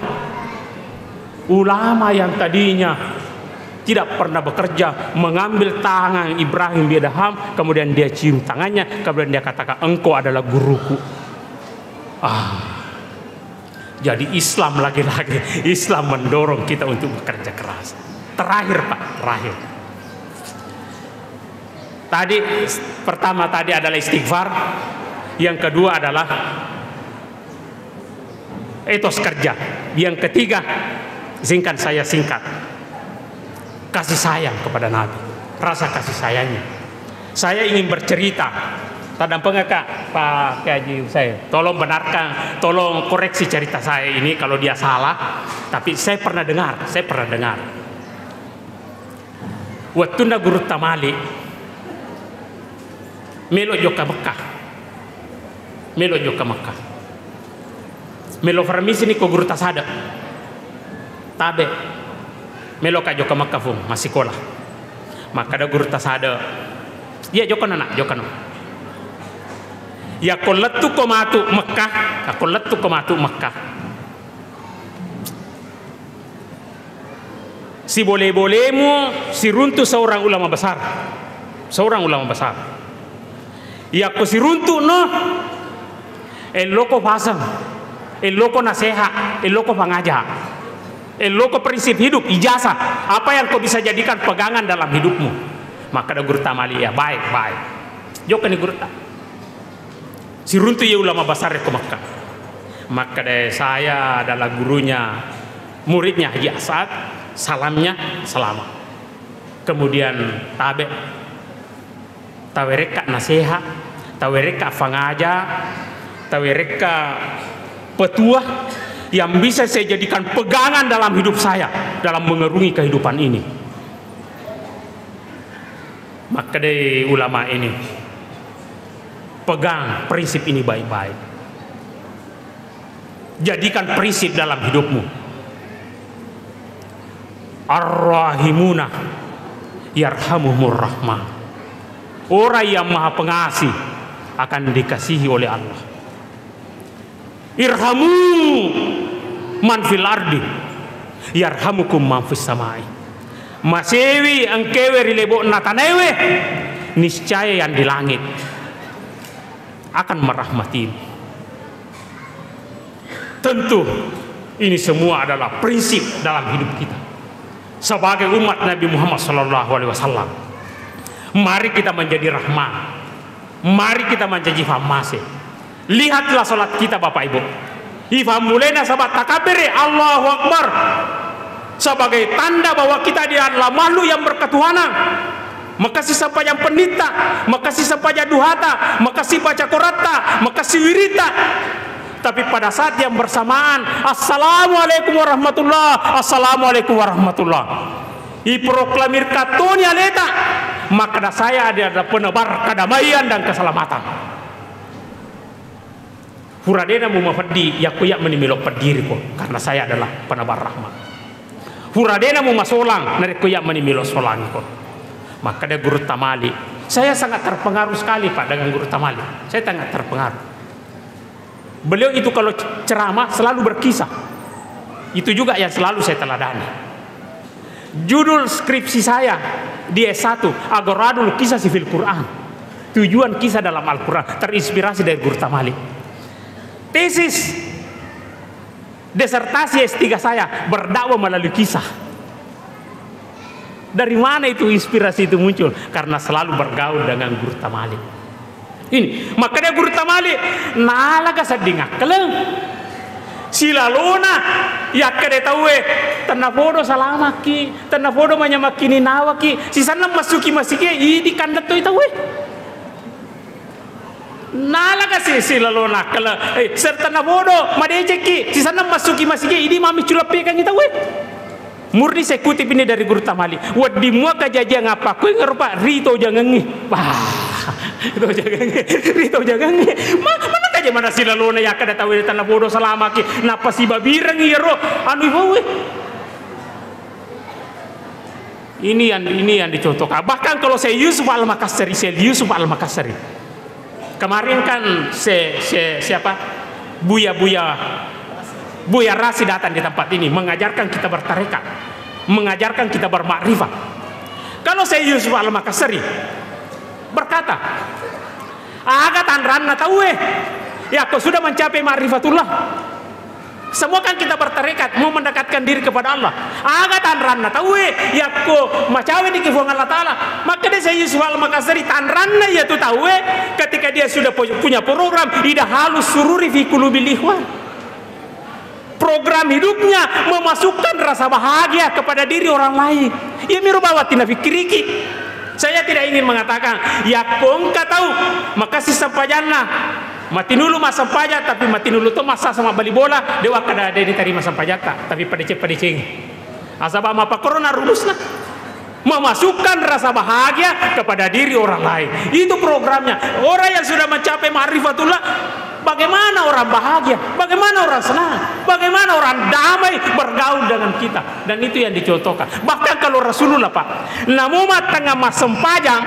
Ulama yang tadinya tidak pernah bekerja, mengambil tangan Ibrahim bin Adham, kemudian dia cium tangannya, kemudian dia katakan, "Engkau adalah guruku." Ah, jadi Islam lagi-lagi, Islam mendorong kita untuk bekerja keras. Terakhir, Pak, terakhir. Tadi, pertama tadi adalah istighfar, yang kedua adalah etos kerja. Yang ketiga, singkat saya singkat, kasih sayang kepada Nabi, rasa kasih sayangnya. Saya ingin bercerita. Taddampengeka, Pak Kiai Haji Husain. Tolong benarkan, tolong koreksi cerita saya ini kalau dia salah. Tapi saya pernah dengar, saya pernah dengar. Wettunna Gurutta Malik melo jokka Mekkah. Melo jokka Mekkah. Melo permisini ko Gurutta Sade. Tabe. Meloka jokka Mekkah, Fung, massikola. Makkeda Gurutta Sade, "Iya, jokkano, Nak, jokkano. Yakko lettukko matu Mekkah, yakko lettukko matu Mekkah, sibole-bolemu siruntu seorang ulama besar. Seorang ulama besar. Yakko siruntu'no, elloko faseng, elloko naseha, elloko pangaja, elloko prinsip hidup, ijazah, apa yang kau bisa jadikan pegangan dalam hidupmu." Makkeda Gurutta Malik, "Ya, baik, baik." Jokkani gurutta. Siruntu iya ulama besar ko Makkah. Makkeda, "Saya adalah gurunya, muridnya Haji As'ad, salamnya selamat." Kemudian tabe, tawerekka naseha, tawerekka fangaja, tawerekka petua yang bisa saya jadikan pegangan dalam hidup saya, dalam mengarungi kehidupan ini. Makkedai ulama ini, "Pegang prinsip ini baik-baik. Jadikan prinsip dalam hidupmu. Ar-rahimuna yarhamuhumur rahman." Orang yang maha pengasih akan dikasihi oleh Allah. "Irhamu man fil ardi, yarhamukum man fis samai." Masewi engkewe ri lebo'na tanaewe, niscaya yang di langit akan merahmatimu. Tentu ini semua adalah prinsip dalam hidup kita sebagai umat Nabi Muhammad sallallahu alaihi wasallam. Mari kita menjadi rahman. Mari kita mancaji fammase. Lihatlah salat kita, Bapak Ibu. Ifammulena sabat takabbere, Allahu Akbar. Sebagai tanda bahwa kita dia adalah makhluk yang berketuhanan. Makasih sempajang pennitta, makasih sempajang duhata, makasih baca Quratta, makasih wirita. Tapi pada saat yang bersamaan, "Assalamualaikum warahmatullah, assalamualaikum warahmatullah." Iproklamir kattoni aleta, makkeda, "Saya adalah penebar kedamaian dan keselamatan." Fura dena mu mafeddi, yakko iya meni melo peddiri ko, karena saya adalah penebar rahmat. Fura dena mu masolang, narekko iya meni melo solangi ko. Makkeda Gurutta Malik, "Saya sangat terpengaruh sekali, Pak, dengan Gurutta Malik. Saya sangat terpengaruh." Beliau itu kalau ceramah selalu berkisah. Itu juga yang selalu saya teladani. Judul skripsi saya di S satu, Agoradul Kisah Sifil Quran. Tujuan kisah dalam Al-Quran, terinspirasi dari Gurutta Malik. Tesis disertasi S tiga saya, berdakwah melalui kisah. Dari mana itu inspirasi itu muncul? Karena selalu bergaul dengan Gurutta Malik. Ini, makkeda Gurutta Malik, "Nalaga sedding akkaleng. Silalona yakkeda tauwe, tennapodo salamakki, tennapodo manyamakki ninawaki, sisenna massuki masigi, idi kandettoi tauwe." Nalaga si, silalona akkaleng, eh, serta napodo madecekki, sisenna massuki masigi, idi mami culappekangi tauwe. Murni saya kutip ini dari Gurutta Malik. Wedding mua kajajiang apa? Kuingaro, Pak, rito jangengngi. Wah, rito jangengngi. Rito jangengngi. Ma-, mana kaja mana silalona yakkeda tauwe, tennapodo salamaki. Nappa sibabirengngi iyaro anu ibawe. Ini yang, ini yang dicontohkan. Bahkan kalau saya Yusuf Al-Makassari, saya Yusuf Al-Makassari. Kemarin kan se-, se-, siapa? Buya-buya, Buya Rasi datang di tempat ini mengajarkan kita bertarekat, mengajarkan kita bermakrifat. Kalau saya Yusuf Al-Makassari berkata, "Aga tanranna tauwe yakko sudah mencapai ma'rifatullah?" Semua kan kita bertarekat, mau mendekatkan diri kepada Allah. Aga tanranna tauwe yakko macawe di Puang Allah Ta'ala. Maka dia saya Yusuf Al-Makassari, tanranna iya tu tauwe ketika dia sudah pu-, punya program, ida halus sururi fi qulubil ikhwan. Program hidupnya memasukkan rasa bahagia kepada diri orang lain. Iya miro bawang tinafikiriki. Saya tidak ingin mengatakan, yakko engka tau makasih sempajanna, matinulu massempajang, tapi matinulu to massa sama bali bola, dewa kada de diterima sempajatta, tapi padeceng-padeceng. Asaba mapakkorona rumusna. Memasukkan rasa bahagia kepada diri orang lain. Itu programnya. Orang yang sudah mencapai ma'rifatullah, bagaimana orang bahagia? Bagaimana orang senang? Bagaimana orang damai bergaul dengan kita? Dan itu yang dicontohkan. Bahkan kalau Rasulullah, Pak, namo mattengnga massempajang,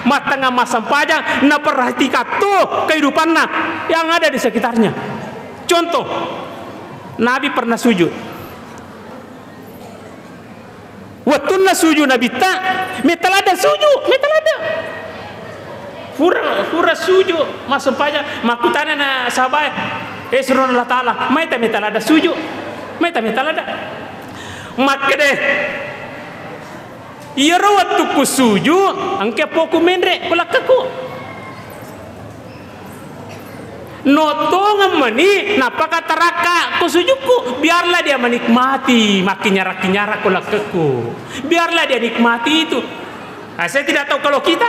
mattengnga massempajang, naperhatikan tuh kehidupannya yang ada di sekitarnya. Contoh, Nabi pernah sujud. Wettunna sujud Nabitta, metta ladde sujud, metta ladde. Fura, fura sujud, massempajang, makkutana na sahabae, "Eh, surona Allah Ta'ala, maita metta ladde sujud? Maita metta ladde?" Makkede, "Iyaro wettukku sujud, engka poku menre ku lakkaku." No tongeng meni, nappaka tarakka ko sujukku. Biarlah dia menikmati makkinyara-kinyara ko lakkekku. Biarlah dia nikmati itu. Ah, saya tidak tahu kalau kita,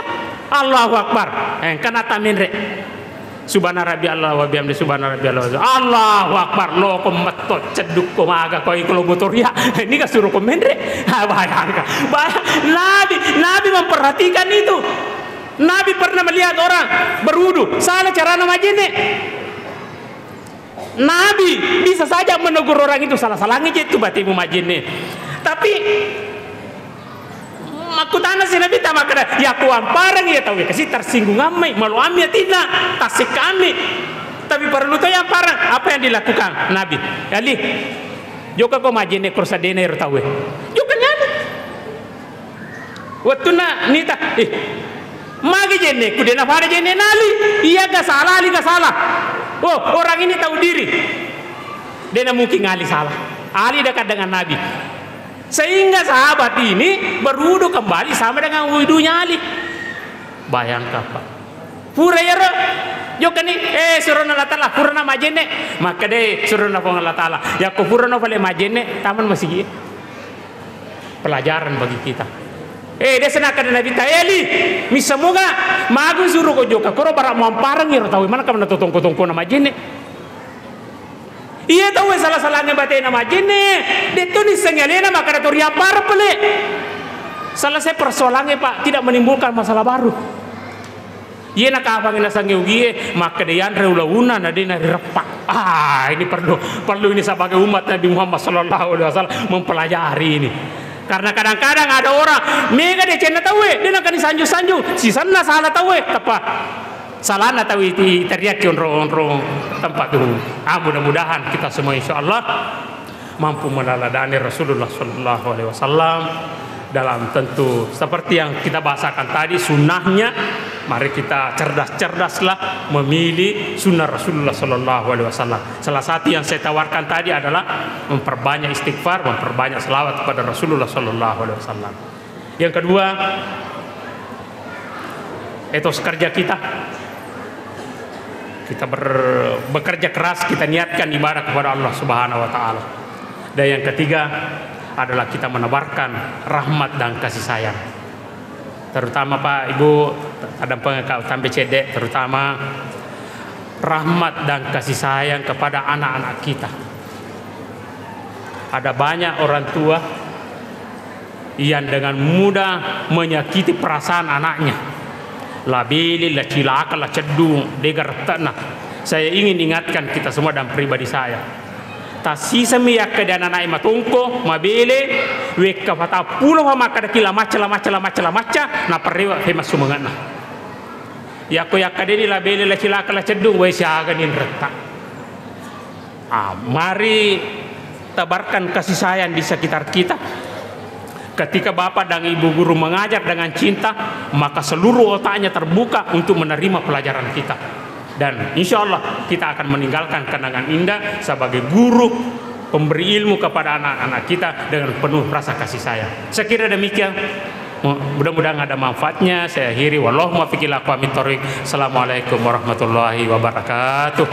Allahu Akbar. Eh, engka nata menre. Subhana rabbi Allah wa bihamdi, subhana rabbi Allah. Allahu Akbar. Loko metto ceddukko maga ko iko lo motoria. Ini kan suruh ko menre. Ah, bayangkan. Bayang-, Nabi, Nabi memperhatikan itu. Nabi pernah melihat orang berwudu, salah carana majenne. Nabi bisa saja menegur orang itu, salah-salangi je tu batemu majenne. Tapi makkutana si Nabi tama kada, ya ku ampareng ya tahu ya kasi tersinggung amai, malu amai atinna, tasik kami. Tapi perlu tahu yang parang apa yang dilakukan Nabi. Ali, jokka ko majenne kursa dena ero tahu. Jokka nyali. Wettunna nita, eh, magi jenne, ku dena pada jenne nali, iya ga salah, ali ga salah. Oh, orang ini tahu diri. Dena mungkin ali salah. Ali dekat dengan Nabi. Sehingga sahabat ini berwudu kembali sama dengan wudunya Ali. Bayangkan, Pak. Pura iyaro, jokkani, eh, surona Allah Ta'ala, purana majenne. Makkeda surona Puang Allah Ta'ala, yakko purana pale majenne, taman masigi. Pelajaran bagi kita. Eh, desa nakkeda Nabi ta, eh, Ali, missa moga, magu suro ko jokka, koro bara mampareng iro tau, mana kamana to tongko-tongkona majenne. Iya tauwe sala-salangnge batena majenne, detto nissengngi alena makkeda to riappara pale. Selesai persoalannya, Pak, tidak menimbulkan masalah baru. Iya nakapangi nasengnge ugie, makkeda yanre ulauna na de narireppa. Ah, ini perlu, perlu ini sebagai umat Nabi Muhammad sallallahu alaihi wasallam mempelajari ini. Karena kadang-kadang ada orang mega decenna tauwe, de nakani sanju-sanju, sisenna salah tauwe, teppa. Salahna tau iti teriak ki onrong-onrong tempat tu. Ah, mudah-mudahan kita semua insya Allah mampu meneladani Rasulullah sallallahu alaihi wasallam dalam tentu seperti yang kita bahasakan tadi sunnahnya. Mari kita cerdas-cerdaslah memilih sunnah Rasulullah sallallahu alaihi wasallam. Salah satu yang saya tawarkan tadi adalah memperbanyak istighfar, memperbanyak selawat kepada Rasulullah sallallahu alaihi wasallam. Yang kedua, etos kerja kita. Kita ber-, bekerja keras, kita niatkan ibadah kepada Allah Subhanahu wa Ta'ala. Dan yang ketiga adalah kita menebarkan rahmat dan kasih sayang. Terutama, Pak, Ibu, ada pengekau tambe cedek, terutama rahmat dan kasih sayang kepada anak-anak kita. Ada banyak orang tua yang dengan mudah menyakiti perasaan anaknya. La bele, la cilaka, la ceddu, dega rette'na. Saya ingin ingatkan kita semua dan pribadi saya. Tassisemi yakkeda anak-anak matongko, mabele, wekka patappulo fa makkadaki la macca, la macca, la macca, la macca, naparewa fe massumange'na. Yakko yakkadeni la bele, la cilaka, la ceddu, wai siaga ninretta. Ah, mari tebarkan kasih sayang di sekitar kita. Ketika Bapak dan Ibu guru mengajar dengan cinta, maka seluruh otaknya terbuka untuk menerima pelajaran kita. Dan insya Allah kita akan meninggalkan kenangan indah sebagai guru pemberi ilmu kepada anak-anak kita dengan penuh rasa kasih sayang. Saya kira demikian. Mu-, mudah-mudahan ada manfaatnya. Saya akhiri. Wallahumma fiqil aqwamit thoriq. Assalamualaikum warahmatullahi wabarakatuh.